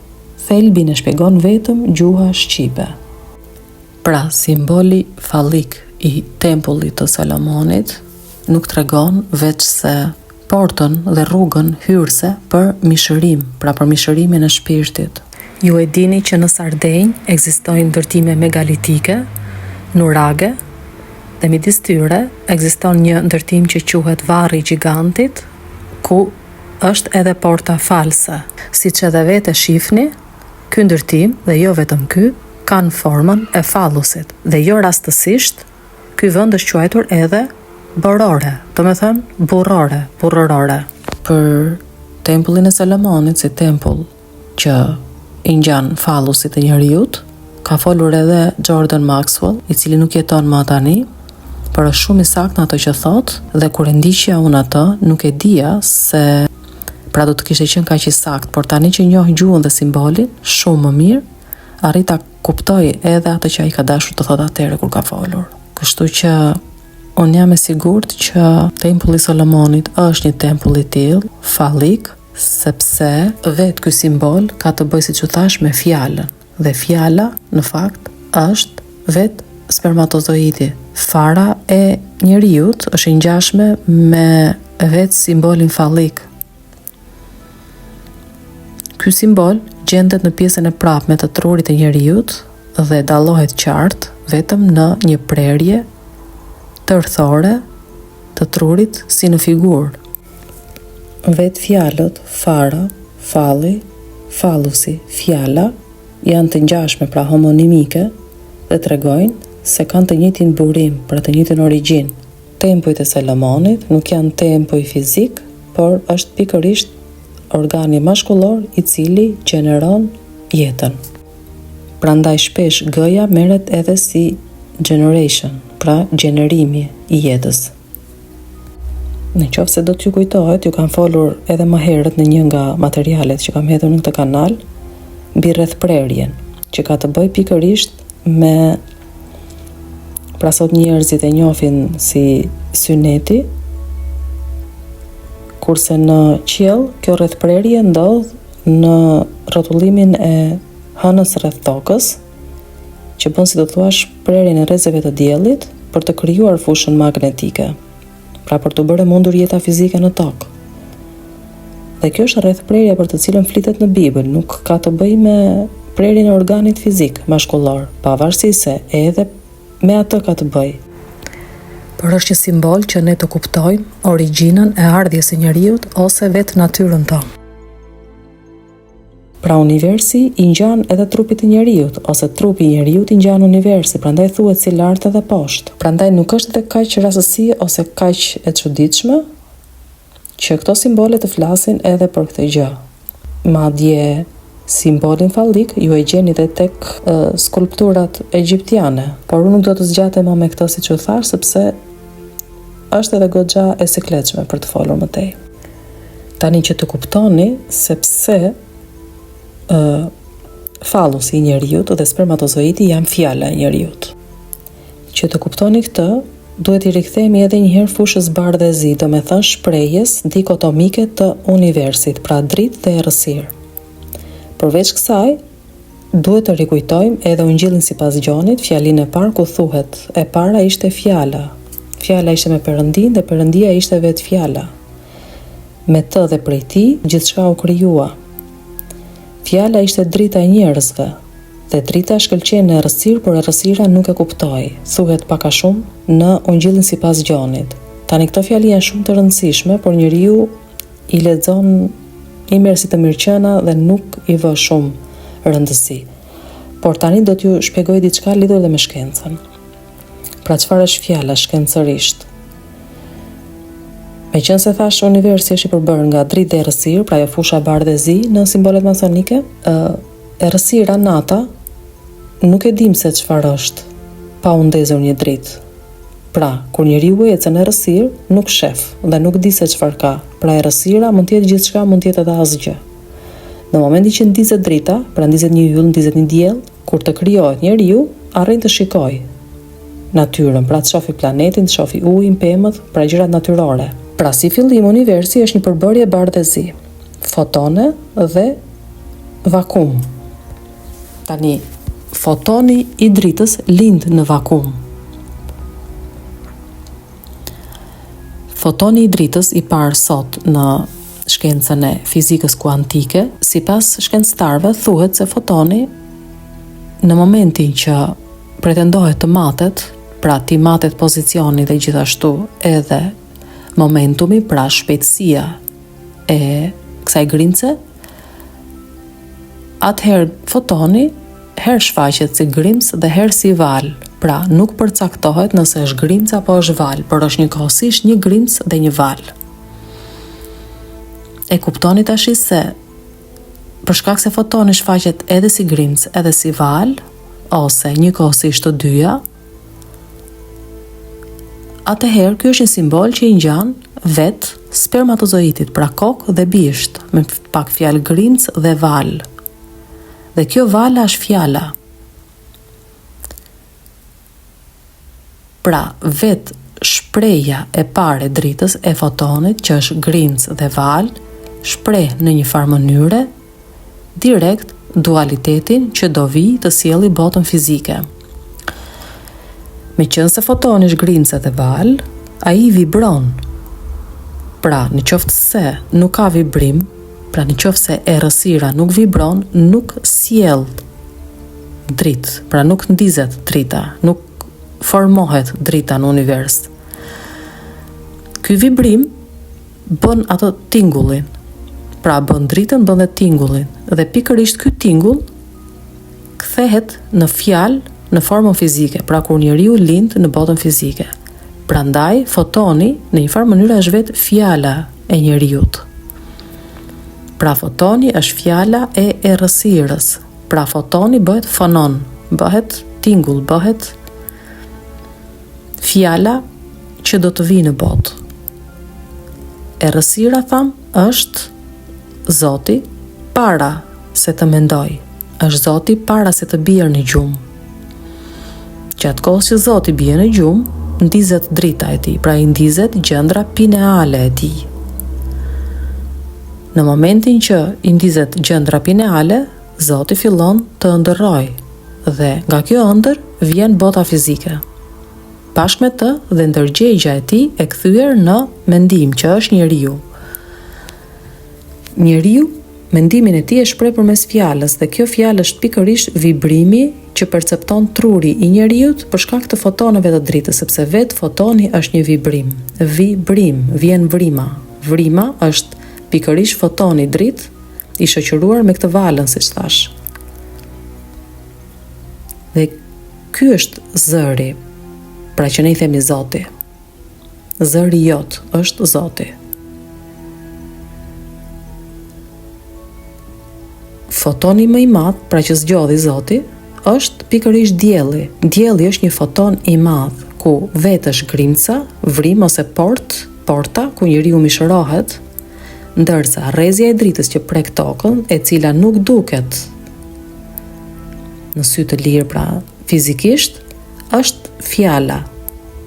Thelbin e shpjegon vetëm gjuha shqipe. Pra, simboli fallik i Tempullit të Salomonit nuk tregon veçse portën dhe rrugën hyrëse për mishërim, pra për mishërimin e shpirtit. Ju e dini që në Sardenjë ekzistojnë ndërtime megalitike. nurage dhe midis tyre ekziston një ndërtim që quhet Varri i Gjigantit, ku është edhe porta false. Siç edhe vetë e shihni, ky ndërtim dhe jo vetëm ky, kanë formën e fallusit dhe jo rastësisht ky vend është quajtur edhe Borore, domethënë burrore, burrërore. Për tempullin e Salomonit si tempull që i ngjan fallusit të njeriut, ka folur edhe Jordan Maxwell, i cili nuk jeton më tani, por është shumë i saktë në ato që thotë dhe kur e ndiqja unë atë, nuk e dija se pra do të kishte qenë kaq i saktë, por tani që njoh gjuhën dhe simbolin shumë më mirë, arrij ta kuptoj edhe atë që ai ka dashur të thotë atëherë kur ka folur. Kështu që unë jam e sigurt që tempulli i Solomonit është një tempull i tillë, fallik, sepse vetë ky simbol ka të bëjë siç u thashë me fjalën dhe fjala në fakt është vetë spermatozoidi. Fara e njeriut është e ngjashme me vetë simbolin fallik. Ky simbol gjendet në pjesën e prapme të trurit të njeriut dhe dallohet qartë vetëm në një prerje tërthore të trurit si në figurë. Vetë fjalët, fara, falli, fallusi, fjala, janë të ngjashme, pra homonimike, dhe tregojnë se kanë të njëjtin burim, pra të njëjtën origjinë. Tempujt e Salomonit nuk janë tempuj fizikë, por është pikërisht organi mashkullor i cili gjeneron jetën. Prandaj shpesh G-ja merret edhe si generation, pra gjenerimi i jetës. Në qoftë se do t'ju kujtohet, ju kam folur edhe më herët në një nga materialet që kam hedhur në këtë kanal, mbi rrethprerjen, që ka të bëjë pikërisht me pra sot njerëzit e njohin si syneti, kurse në qiell kjo rrethprerje ndodh në rrotullimin e hënës rreth tokës, që bën si të thuash prerjen e rrezeve të diellit për të krijuar fushën magnetike, pra për t'u bërë e mundur jeta fizike në tokë. Dhe kjo është rrethprerja për të cilën flitet në Bibël, nuk ka të bëjë me prerjen e organit fizik mashkullor, pavarësisht se edhe me atë ka të bëjë. Por është një simbol që ne të kuptojmë origjinën e ardhjes së njeriut ose vetë natyrën tonë. Pra universi i ngjan edhe trupit të njeriut, ose trupi i njeriut i ngjan universit, prandaj thuhet si lart edhe poshtë. Prandaj nuk është edhe kaq rastësi ose kaq e çuditshme që këto simbole të flasin edhe për këtë gjë. Madje simbolin fallik ju e gjeni edhe tek skulpturat egjiptiane, por unë nuk do të zgjatem më me këtë siç ju thashë sepse është edhe goxha e sikletshme për të folur më tej. Tani që të kuptoni se pse ë fallusi i njeriut dhe spermatozoidi janë fjala e njeriut. Që të kuptoni këtë, duhet t'i rikthehemi edhe një herë fushës bardhë e zi, domethënë shprehjes dikotomike të universit, pra dritë dhe errësirë. Përveç kësaj, Duhet të rikujtojmë edhe Ungjillin sipas Gjonit, fjalinë e parë ku thuhet, E para ishte Fjala. Fjala ishte me Perëndinë dhe Perëndia ishte vetë Fjala. Me të dhe prej tij gjithçka u krijua. Fjala ishte drita e njerëzve, dhe drita shkëlqen në errësirë, por errësira nuk e kuptoi, thuhet pak a shumë në Ungjillin sipas Gjonit. Tani këto fjali janë shumë të rëndësishme, por njeriu i lexon i merr si të mirëqena dhe nuk i vë shumë rëndësi. Por tani do t'ju shpjegoj diçka lidhur dhe me shkencën. Pra çfarë është fjala shkencërisht? Meqenëse thashë universi është i përbërë nga dritë dhe errësirë, pra ajo fusha bardhë e zi në simbolet masonike, ë errësira nata nuk e dimë se çfarë është pa u ndezur një dritë. Pra, kur njeriu ecën në errësirë, nuk shef dhe nuk di se çfarë ka. Pra errësira mund të jetë gjithçka, mund të jetë edhe asgjë. Në momentin që ndizet drita, pra ndizet një yll, ndizet një diell, kur të krijohet njeriu, arrin të shikojë natyrën, pra të shofi planetin, të shofi ujin, pemët, pra gjërat natyrore. Pra si fillim universi është një përbërje bardhë e zi, fotone dhe vakum. Tani, fotoni i dritës lind në vakum. Fotoni i dritës i parë sot në shkencën e fizikës kuantike, sipas shkencëtarëve thuhet se fotoni në momentin që pretendohet të matet, pra t'i matet pozicioni dhe gjithashtu edhe momentumi, pra shpejtësia e kësaj grimce, atëherë fotoni herë shfaqet si grimcë dhe herë si valë. Pra, nuk përcaktohet nëse është grimcë apo është valë, por është njëkohësisht një grimcë dhe një valë. E kuptoni tashi se për shkak se fotoni shfaqet edhe si grimcë edhe si valë, ose njëkohësisht të dyja, atëherë ky është një simbol që i ngjan vetë spermatozoidit, pra kokë dhe bisht, me pak fjalë grimcë dhe valë. Dhe kjo vala është fjala. Pra, vetë shprehja e parë e dritës e fotonit që është grimcë dhe valë, shpreh në një farë mënyre direkt dualitetin që do vijë të sjelli botën fizike. Meqenëse fotoni është grimcë dhe valë, ai vibron. Pra, në qoftë se nuk ka vibrim, pra në qoftë se errësira nuk vibron, nuk sjell dritë, pra nuk ndizet drita, nuk formohet drita në univers. Ky vibrim bën atë tingullin. Pra bën dritën, bën dhe tingullin. Dhe pikërisht ky tingull kthehet në fjalë në formën fizike, pra kur njeriu lind në botën fizike. Prandaj fotoni në një farë mënyre është vetë fjala e njeriut. Pra fotoni është fjala e errësirës. Pra fotoni bëhet fonon, bëhet tingull, bëhet fjala që do të vijë në botë. Errësira thamë është Zoti para se të mendojë, është Zoti para se të bjerë në gjumë. Gjatë kohës që Zoti bie në gjumë, ndizet drita e tij, pra i ndizet gjendra pineale e tij. Në momentin që i ndizet gjendra pineale, Zoti fillon të ëndërrojë dhe nga kjo ëndërr vjen bota fizike. Bashkë me të dhe ndërgjegja e tij e kthyer në mendim që është njeriu. Njeriu mendimin e tij e shpreh përmes fjalës dhe kjo fjalë është pikërisht vibrimi që percepton truri i njeriut për shkak të fotoneve të dritës, sepse vetë fotoni është një vibrim. Vibrim, vjen vrima. Vrima është pikërisht fotoni dritë i shoqëruar me këtë valën, siç thashë. Dhe ky është zëri, pra që ne i themi Zoti. Zëri jot është Zoti. Fotoni më i madh, pra që zgjodhi Zoti, është pikërisht dielli. Dielli është një foton i madh, ku vetë është grimca, vrimë ose port, porta ku njeriu mishërohet, ndërsa rrezja e dritës që prek tokën, e cila nuk duket në sy të lirë, pra fizikisht, është fjala.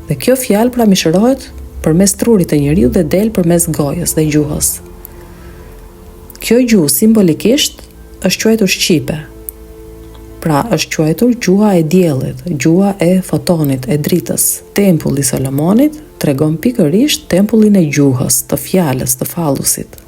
Dhe kjo fjalë pra mishërohet përmes trurit të njeriut dhe del përmes gojës dhe gjuhës. Kjo gjuhë simbolikisht është quajtur shqipe. Pra është quajtur gjuha e diellit, gjuha e fotonit, e dritës. Tempulli i Solomonit tregon pikërisht tempullin e gjuhës, të fjalës, të fallusit.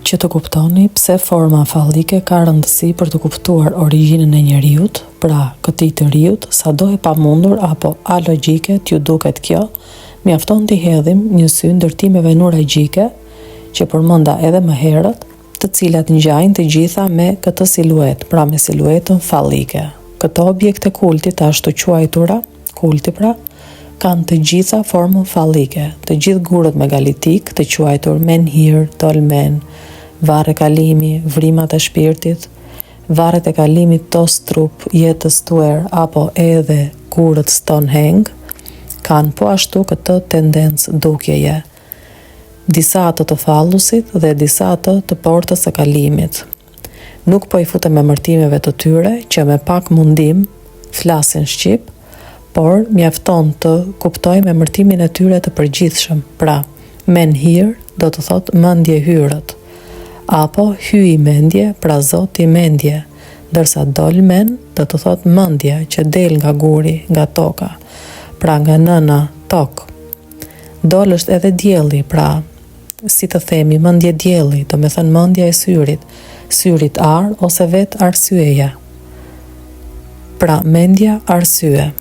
Që të kuptoni pse forma fallike ka rëndësi për të kuptuar origjinën e njeriut, pra këtij të riut, sado e pamundur apo alogjike t'ju duket kjo, mjafton t'i hedhim një sy ndërtimeve nuragjike që përmenda edhe më herët, të cilat ngjajnë të gjitha me këtë siluetë, pra me siluetën fallike. Këto objekte kulti të ashtuquajtura, kulti pra, kanë të gjitha formën fallike. Të gjithë gurët megalitikë, të quajtur menhir, dolmen, varre kalimi, vrimat e shpirtit, varret e kalimit Tostrup, Jethou apo edhe gurët Stonehenge, Kanë po ashtu këtë tendencë dukjeje. Disa atë të fallusit dhe disa atë të portës së kalimit. Nuk po i futem emërtimeve të tyre që me pak mundim flasin shqip, por mjafton të kuptojmë emërtimin e tyre të përgjithshëm, pra, menhir do të thotë mendje hyrët, apo hyji mendje, pra zoti mendje, ndërsa dolmen do të thotë mendja që del nga guri, nga toka, pra nga nëna, tokë. Dol është edhe dielli, pra, si të themi, mendje dielli, domethënë mendja e syrit, syrit ar ose vetë arsyeja. Pra, mendja arsye.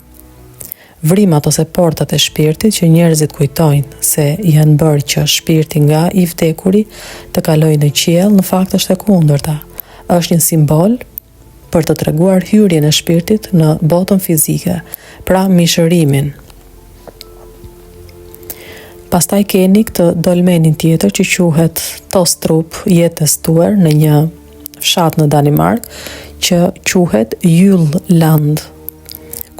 Vrimat ose portat e shpirtit që njerëzit kujtojnë se janë bërë që shpirti nga i vdekuri të kalojë në qiell, në fakt është e kundërta. Është një simbol për të treguar hyrjen e shpirtit në botën fizike, pra mishërimin. Pastaj keni këtë dolmenin tjetër që quhet Tostrup Jættestue në një fshat në Danimarkë që quhet Jylland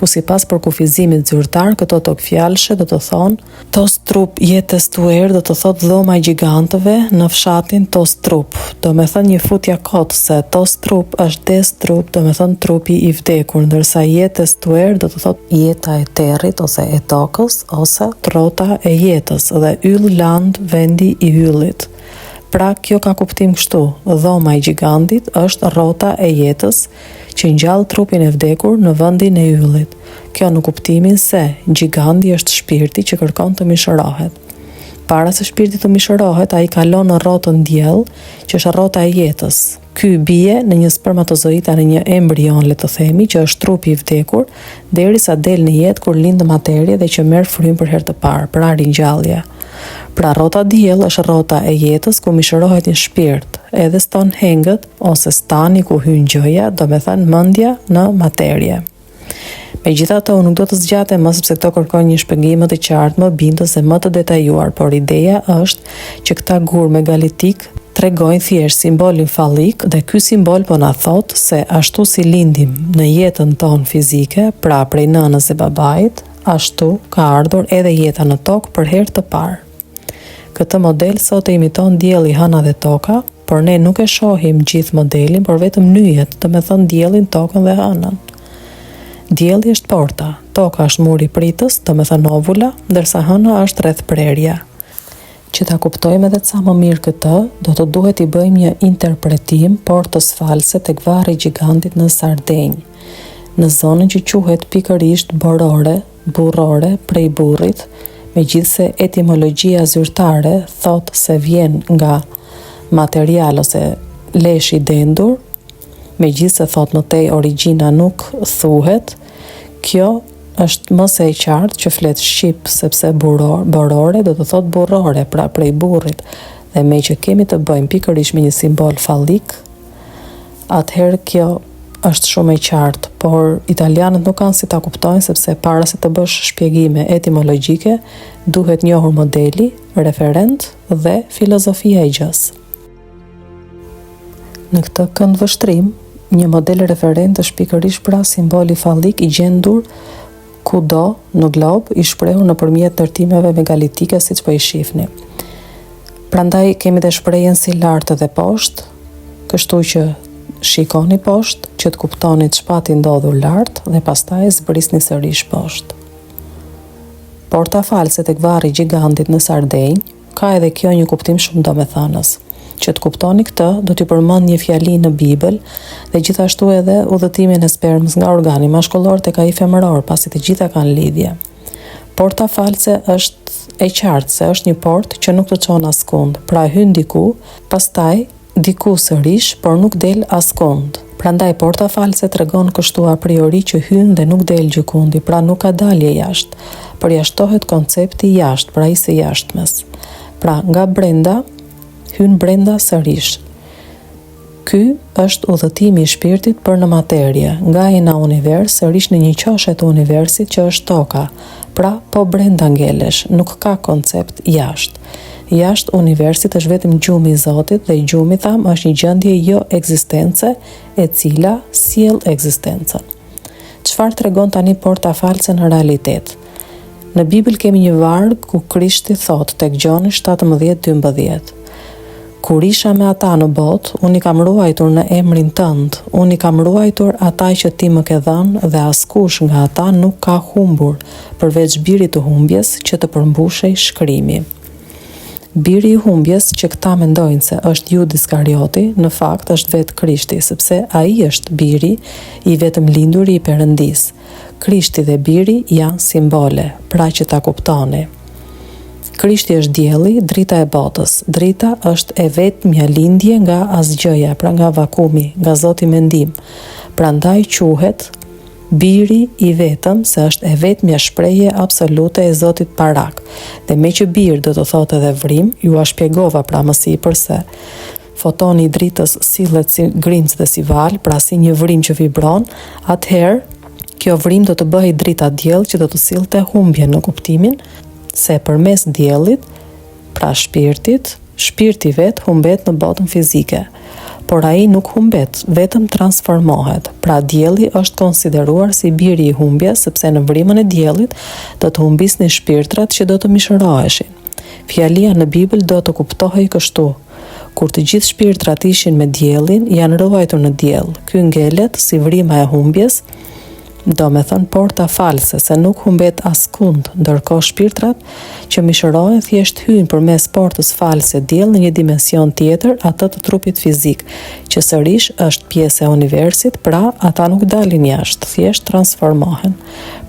ku sipas përkufizimit zyrtar këto togfjalëshe do të thonë Tostrup Jættestue do të thotë dhoma e gjigantëve në fshatin Tostrup, domethënë një futja kot se Tostrup është dødstrup, domethënë trupi i vdekur, ndërsa Jættestue do të thotë jeta e territ ose e tokës ose rrota e jetës dhe Yll-land vendi i yllit. Pra kjo ka kuptim kështu, dhoma e gjigantit është rrota e jetës që ngjall trupin e vdekur në vendin e yllit. Kjo në kuptimin se, gjigandi është shpirti që kërkon të mishërohet. Para se shpirti të mishërohet, ai kalon në rrotën diell, që është rrota e jetës. Ky bie në një spermatozoid a në një embrion, le të themi, që është trupi i vdekur, derisa del në jetë kur lind në materie dhe që merr frymë për herë të parë, pra ringjallja. Pra rrota diell është rrota e jetës ku mishërohet një shpirt, edhe Stonehenge-t ose stani ku hyn gjëja, domethënë mendja në materie. Megjithatë, unë nuk do të zgjatem më sepse këto kërkojnë një shpjegim më të qartë, më bindës dhe më të detajuar, por ideja është që këta gurë megalitikë tregojnë thjesht simbolin fallik dhe ky simbol po na thotë se ashtu si lindim në jetën tonë fizike, pra prej nënës dhe babait, ashtu ka ardhur edhe jeta në tokë për herë të parë. Këtë model sot e imiton dielli, hëna dhe toka, por ne nuk e shohim gjithë modelin, por vetëm nyjet, domethënë diellin, tokën dhe hënën. Dielli është porta, toka është muri pritës, domethënë ovula, ndërsa hëna është rrethprerja. Që ta kuptojmë edhe ca më mirë këtë, do të duhet t'i bëjmë një interpretim portës false tek varri i gjigantit në Sardenjë, në zonën që quhet pikërisht Borore, burrore, prej burrit, megjithëse etimologjia zyrtare thotë se vjen nga material ose lesh i dendur, megjithëse thotë më tej origjina nuk thuhet, kjo është më se e qartë që flet shqip, sepse buror, borore do të thotë burrore, pra prej burrit, dhe meqë kemi të bëjmë pikërisht me një simbol fallik, atëherë kjo është shumë e qartë, por italianët nuk kanë si ta kuptojnë sepse para se të bësh shpjegime etimologjike, duhet njohur modeli, referent dhe filozofia e gjësë. Në këtë këndvështrim, një model referent është pikërisht pra simboli fallik i gjendur kudo në glob, i shprehur nëpërmjet ndërtimeve megalitike siç po i shihni. Prandaj kemi dhe shprehjen si lart edhe poshtë, kështu që shikoni poshtë që të kuptoni ç'pati ndodhur lart dhe pastaj zbrisni sërish poshtë. Porta false tek varri i gjigantit në Sardenjë ka edhe kjo një kuptim shumë domethënës. Që të kuptoni këtë, do t'ju përmend një fjali në Bibël dhe gjithashtu edhe udhëtimin e spermës nga organi mashkullor tek ai femëror, pasi të gjitha kanë lidhje. Porta false është e qartë se është një portë që nuk të çon askund, pra hyn diku, pastaj diku sërish, por nuk del askund. Prandaj porta false tregon kështu a priori që hyn dhe nuk del gjëkundi, pra nuk ka dalje jashtë. Përjashtohet koncepti jashtë, pra i së jashtmes. Pra nga brenda hyn brenda sërish. Ky është udhëtimi i shpirtit për në materie, nga ina univers sërish në një qoshe të universit që është toka, pra po brenda ngelesh, nuk ka koncept jashtë. Jashtë universit është vetëm gjumi i Zotit dhe gjumi thamë është një gjendje jo ekzistence e cila sjell ekzistencën. Çfarë tregon tani porta false në realitet? Në Bibël kemi një varg ku Krishti thotë tek Gjoni 17 12. Kur isha me ata në botë, unë i kam ruajtur në emrin tënd, unë i kam ruajtur ata që ti më ke dhënë dhe askush nga ata nuk ka humbur, përveç birit të humbjes që të përmbushej shkrimi. Biri i humbjes që këta mendojnë se është Judë Iskarioti, në fakt është vetë Krishti, sepse ai është biri i vetëmlinduri i Perëndisë. Krishti dhe biri janë simbole, pra që ta kuptoni. Krishti është dielli, drita e botës. Drita është e vetmja lindje nga asgjëja, pra nga vakumi, nga Zoti mendim. Prandaj quhet Biri i vetëm se është e vetmja shprehje absolute e Zotit Parak. Dhe meqë bir do të thotë edhe vrimë, jua shpjegova pra më sipër se fotoni i dritës sillet si grimcë dhe si valë, pra si një vrimë që vibron, atëherë kjo vrimë do të bëhej drita diell që do të sillte humbjen në kuptimin se përmes diellit, pra shpirtit, shpirti vetë humbet në botën fizike. Por ai nuk humbet, vetëm transformohet. Pra dielli është konsideruar si biri i humbjes, sepse në vrimën e diellit do të humbisnin shpirtrat që do të mishëroheshin. Fjalia në Bibël do të kuptohej kështu, Kur të gjithë shpirtrat ishin me diellin, janë ruajtur në diell. Ky ngelet si vrima e humbjes, domethënë porta false, se nuk humbet askund, ndërkohë shpirtrat që mishërohen thjesht hyjnë përmes portës false diell në një dimension tjetër, atë të trupit fizik, që sërish është pjesë e universit, pra ata nuk dalin jashtë, thjesht transformohen.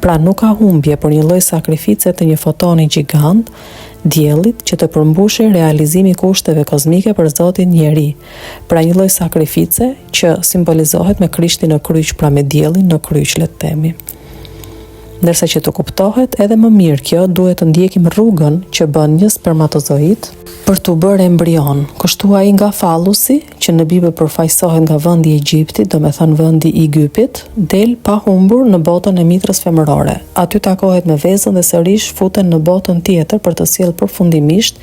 Pra nuk ka humbje, por një lloj sakrifice të një fotoni gjigant, diellit, që të përmbushej realizimi i kushteve kozmike për Zotin njeri. Pra një lloj sakrifice që simbolizohet me Krishtin në kryq, pra me diellin në kryq, le të themi. Ndërsa që të kuptohet edhe më mirë kjo, duhet të ndjekim rrugën që bën një spermatozoid për t'u bërë embrion. Kështu ai nga fallusi, që në Bibël përfaqësohet nga vendi i Egjiptit, domethënë vendi i Gypit, del pa humbur në botën e mitrës femërore. Aty takohet me vezën dhe sërish futen në botën tjetër për të sjellë përfundimisht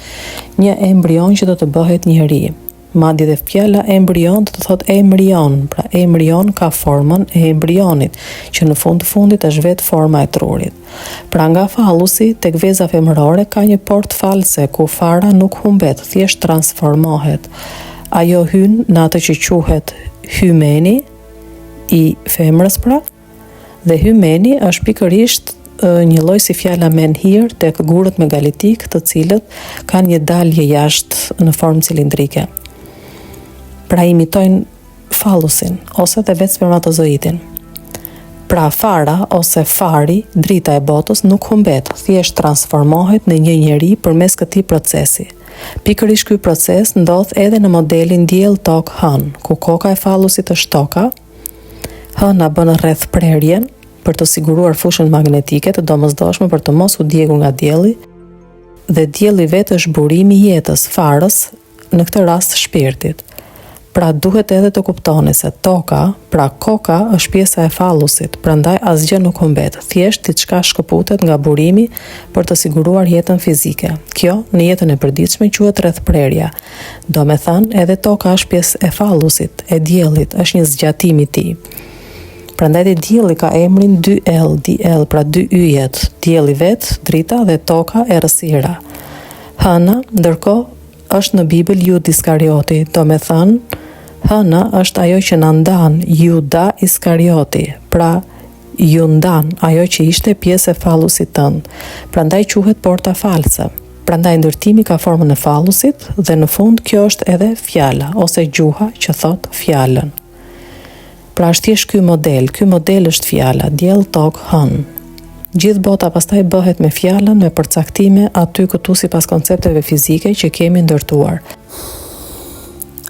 një embrion që do të bëhet njeri. Madje dhe fjala embrion do të thotë emrion, pra emrion ka formën e embrionit, që në fund të fundit është vetë forma e trurit. Pra nga fallusi tek veza femërore ka një portë false ku fara nuk humbet, thjesht transformohet. Ajo hyn në atë që quhet hymeni i femrës pra, Dhe hymeni është pikërisht një lloj si fjala menhir tek gurët megalitikë, të cilët kanë një dalje jashtë në formë cilindrike. Pra imitojnë fallusin ose dhe vetë spermatozoidin. Pra fara ose fari, drita e botës nuk humbet, thjesht transformohet në një njeri përmes këtij procesi. Pikërisht ky proces ndodh edhe në modelin diell tokë hënë, ku koka e fallusit është toka, Hëna bën rrethprerjen për të siguruar fushën magnetike të domosdoshme për të mos u djegur nga dielli dhe dielli vetë është burimi i jetës, farës, në këtë rast shpirtit. Pra duhet edhe të kuptoni se toka, pra koka është pjesa e fallusit, prandaj asgjë nuk humbet, thjesht diçka shkëputet nga burimi për të siguruar jetën fizike. Kjo në jetën e përditshme quhet rrethprerja. Domethënë, edhe toka është pjesë e fallusit, e diellit, është një zgjatim i tij. Prandaj dhe dielli ka emrin 2L, diell, pra dy yjet, dielli vetë, drita dhe toka errësira. Hëna, ndërkohë, është në Bibël Judë Iskarioti, domethënë, hëna është ajo që na ndan, Juda Iskarioti, pra ju ndan, ajo që ishte pjesë e fallusit tënd. Prandaj quhet porta false. Prandaj ndërtimi ka formën e fallusit dhe në fund kjo është edhe fjala ose gjuha që thotë fjalën. Pra është thjesht ky model, ky model është fjala, diell, tokë, hënë. Gjithë bota pastaj bëhet me fjalën, me përcaktime aty këtu sipas koncepteve fizike që kemi ndërtuar.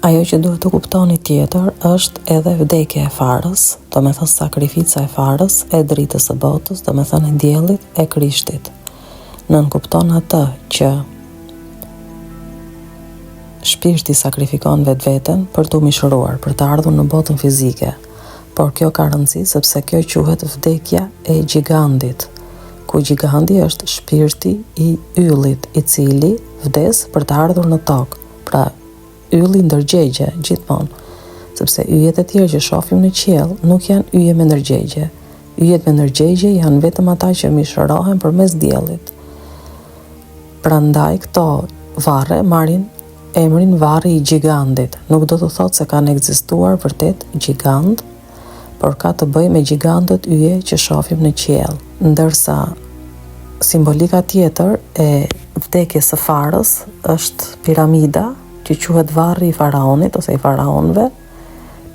Ajo që duhet të kuptoni tjetër është edhe vdekja e farës, domethënë sakrifica e farës, e dritës së botës, domethënë e diellit, e Krishtit. Nënkupton atë që shpirti sakrifikon vetveten për t'u mishëruar, për të ardhur në botën fizike. Por kjo ka rëndësi sepse kjo quhet vdekja e gjigandit, ku gjigandi është shpirti i yllit, i cili vdes për të ardhur në tokë. Pra, ylli ndërgjegje, gjithmonë, sepse yjet e tjerë që shohim në qiell nuk janë yje me ndërgjegje. Yjet me ndërgjegje janë vetëm ata që mishërohen përmes diellit. Prandaj këto varre marrin emrin varri i gjigandit. Nuk do të thotë se kanë ekzistuar vërtet gjigandë, por ka të bëjë me gjigandët yje që shohim në qiell. Ndërsa simbolika tjetër e vdekjes së farës është piramida, që quhet varri i faraonit ose i faraonëve,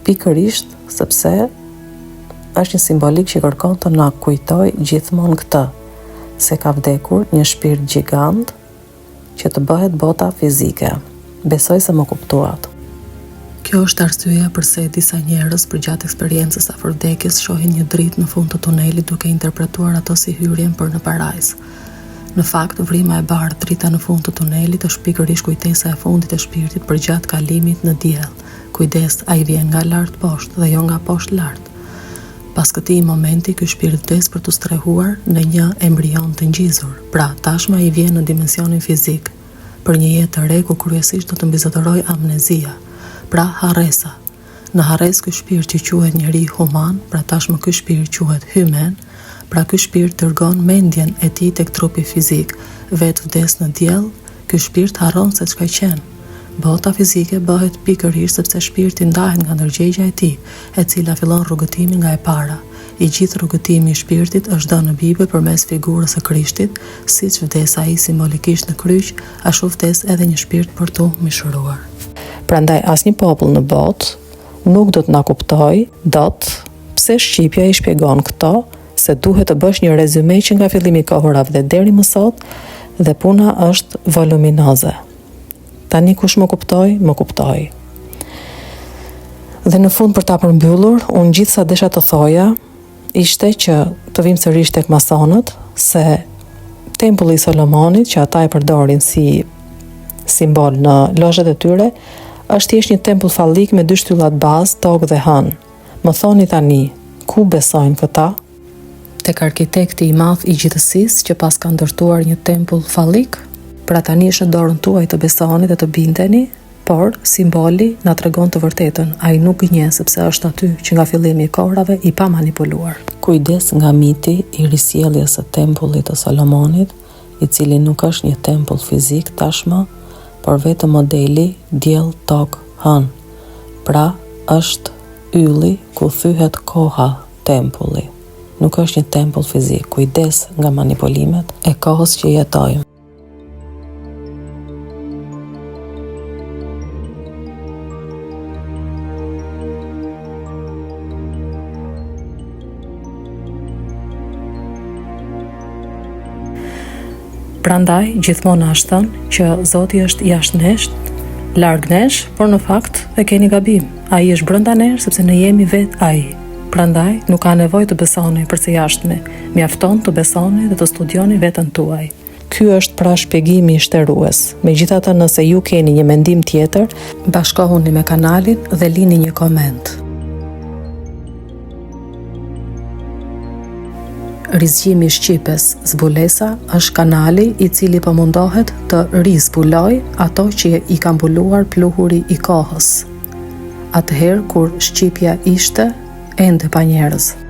pikërisht sepse është një simbolikë që kërkon të na kujtojë gjithmonë këtë, se ka vdekur një shpirt gjigand që të bëhet bota fizike. Besoj se më kuptuat. Kjo është arsyeja përse disa njerëz përgjatë eksperiencës afër vdekjes shohin një dritë në fund të tunelit duke interpretuar ato si hyrjen për në parajsë. Në fakt, vrima e bardhë, drita në fund të tunelit është pikërisht kujtesa e fundit e shpirtit përgjatë kalimit në diell. Kujdes, ai vjen nga lart poshtë dhe jo nga poshtë lart. Pas këtij momenti, ky shpirt vdes për t'u strehuar në një embrion të ngjizur. Pra, tashmë ai vjen në dimensionin fizik, për një jetë të re ku kryesisht do të mbizotërojë amnezia, pra harresa. Në harresë ky shpirt që quhet njeri human, pra tashmë ky shpirt quhet hymen, pra ky shpirt dërgon mendjen e tij tek trupi fizik, vetë vdes në diell, ky shpirt harron se ç'ka qenë. Bota fizike bëhet pikërisht sepse shpirti ndahet nga ndërgjegja e tij, e cila fillon rrugëtimin nga e para. I gjithë rrugëtimi i shpirtit është dhënë në Bibël përmes figurës së Krishtit, siç vdes ai simbolikisht në kryq, ashtu vdes edhe një shpirt për t'u mishëruar. Prandaj asnjë popull në botë nuk do të na kuptojë dot pse shqipja i shpjegon këto se duhet të bësh një rezyme që nga fillimi i kohërave dhe deri më sot dhe puna është voluminoze. Tani kush më kuptoi, më kuptoi. Dhe në fund për ta përmbyllur, unë gjithë sa desha të thoja ishte që të vim sërish tek masonët se tempulli i Solomonit që ata e përdorin si simbol në lozhat e tyre është thjesht një tempull fallik me dy shtyllat bazë, tokë dhe hënë. Më thoni tani, ku besojnë këta? Tek arkitekti i madh i gjithësisë që paska ndërtuar një tempull fallik? Pra tani është në dorën tuaj të besoni dhe të bindeni, por simboli na tregon të vërtetën, ai nuk gënjen sepse është aty që nga fillimi i kohërave i pamanipuluar. Kujdes nga miti i risjelljes së tempullit të Solomonit, i cili nuk është një tempull fizik tashmë, por vetëm modeli diell tokë hënë. Pra, është ylli ku thyhet koha tempulli. Nuk është një tempull fizik. Kujdes nga manipulimet e kohës që jetojmë. Prandaj gjithmonë na është thënë që Zoti është jashtë nesh, larg nesh, por në fakt e keni gabim. Ai është brenda nesh sepse ne jemi vetë ai. Prandaj nuk ka nevojë të besoni për së jashtmi, mjafton të besoni dhe të studioni veten tuaj. Ky është pra shpjegimi shterues. Megjithatë nëse ju keni një mendim tjetër, bashkohuni me kanalin dhe lini një koment. Rizgjimi i Shqipes, Zbulesa është kanali i cili po mundohet të rizbulojë ato që i ka mbuluar pluhuri i kohës. Atëherë kur Shqipja ishte ende pa njerëz.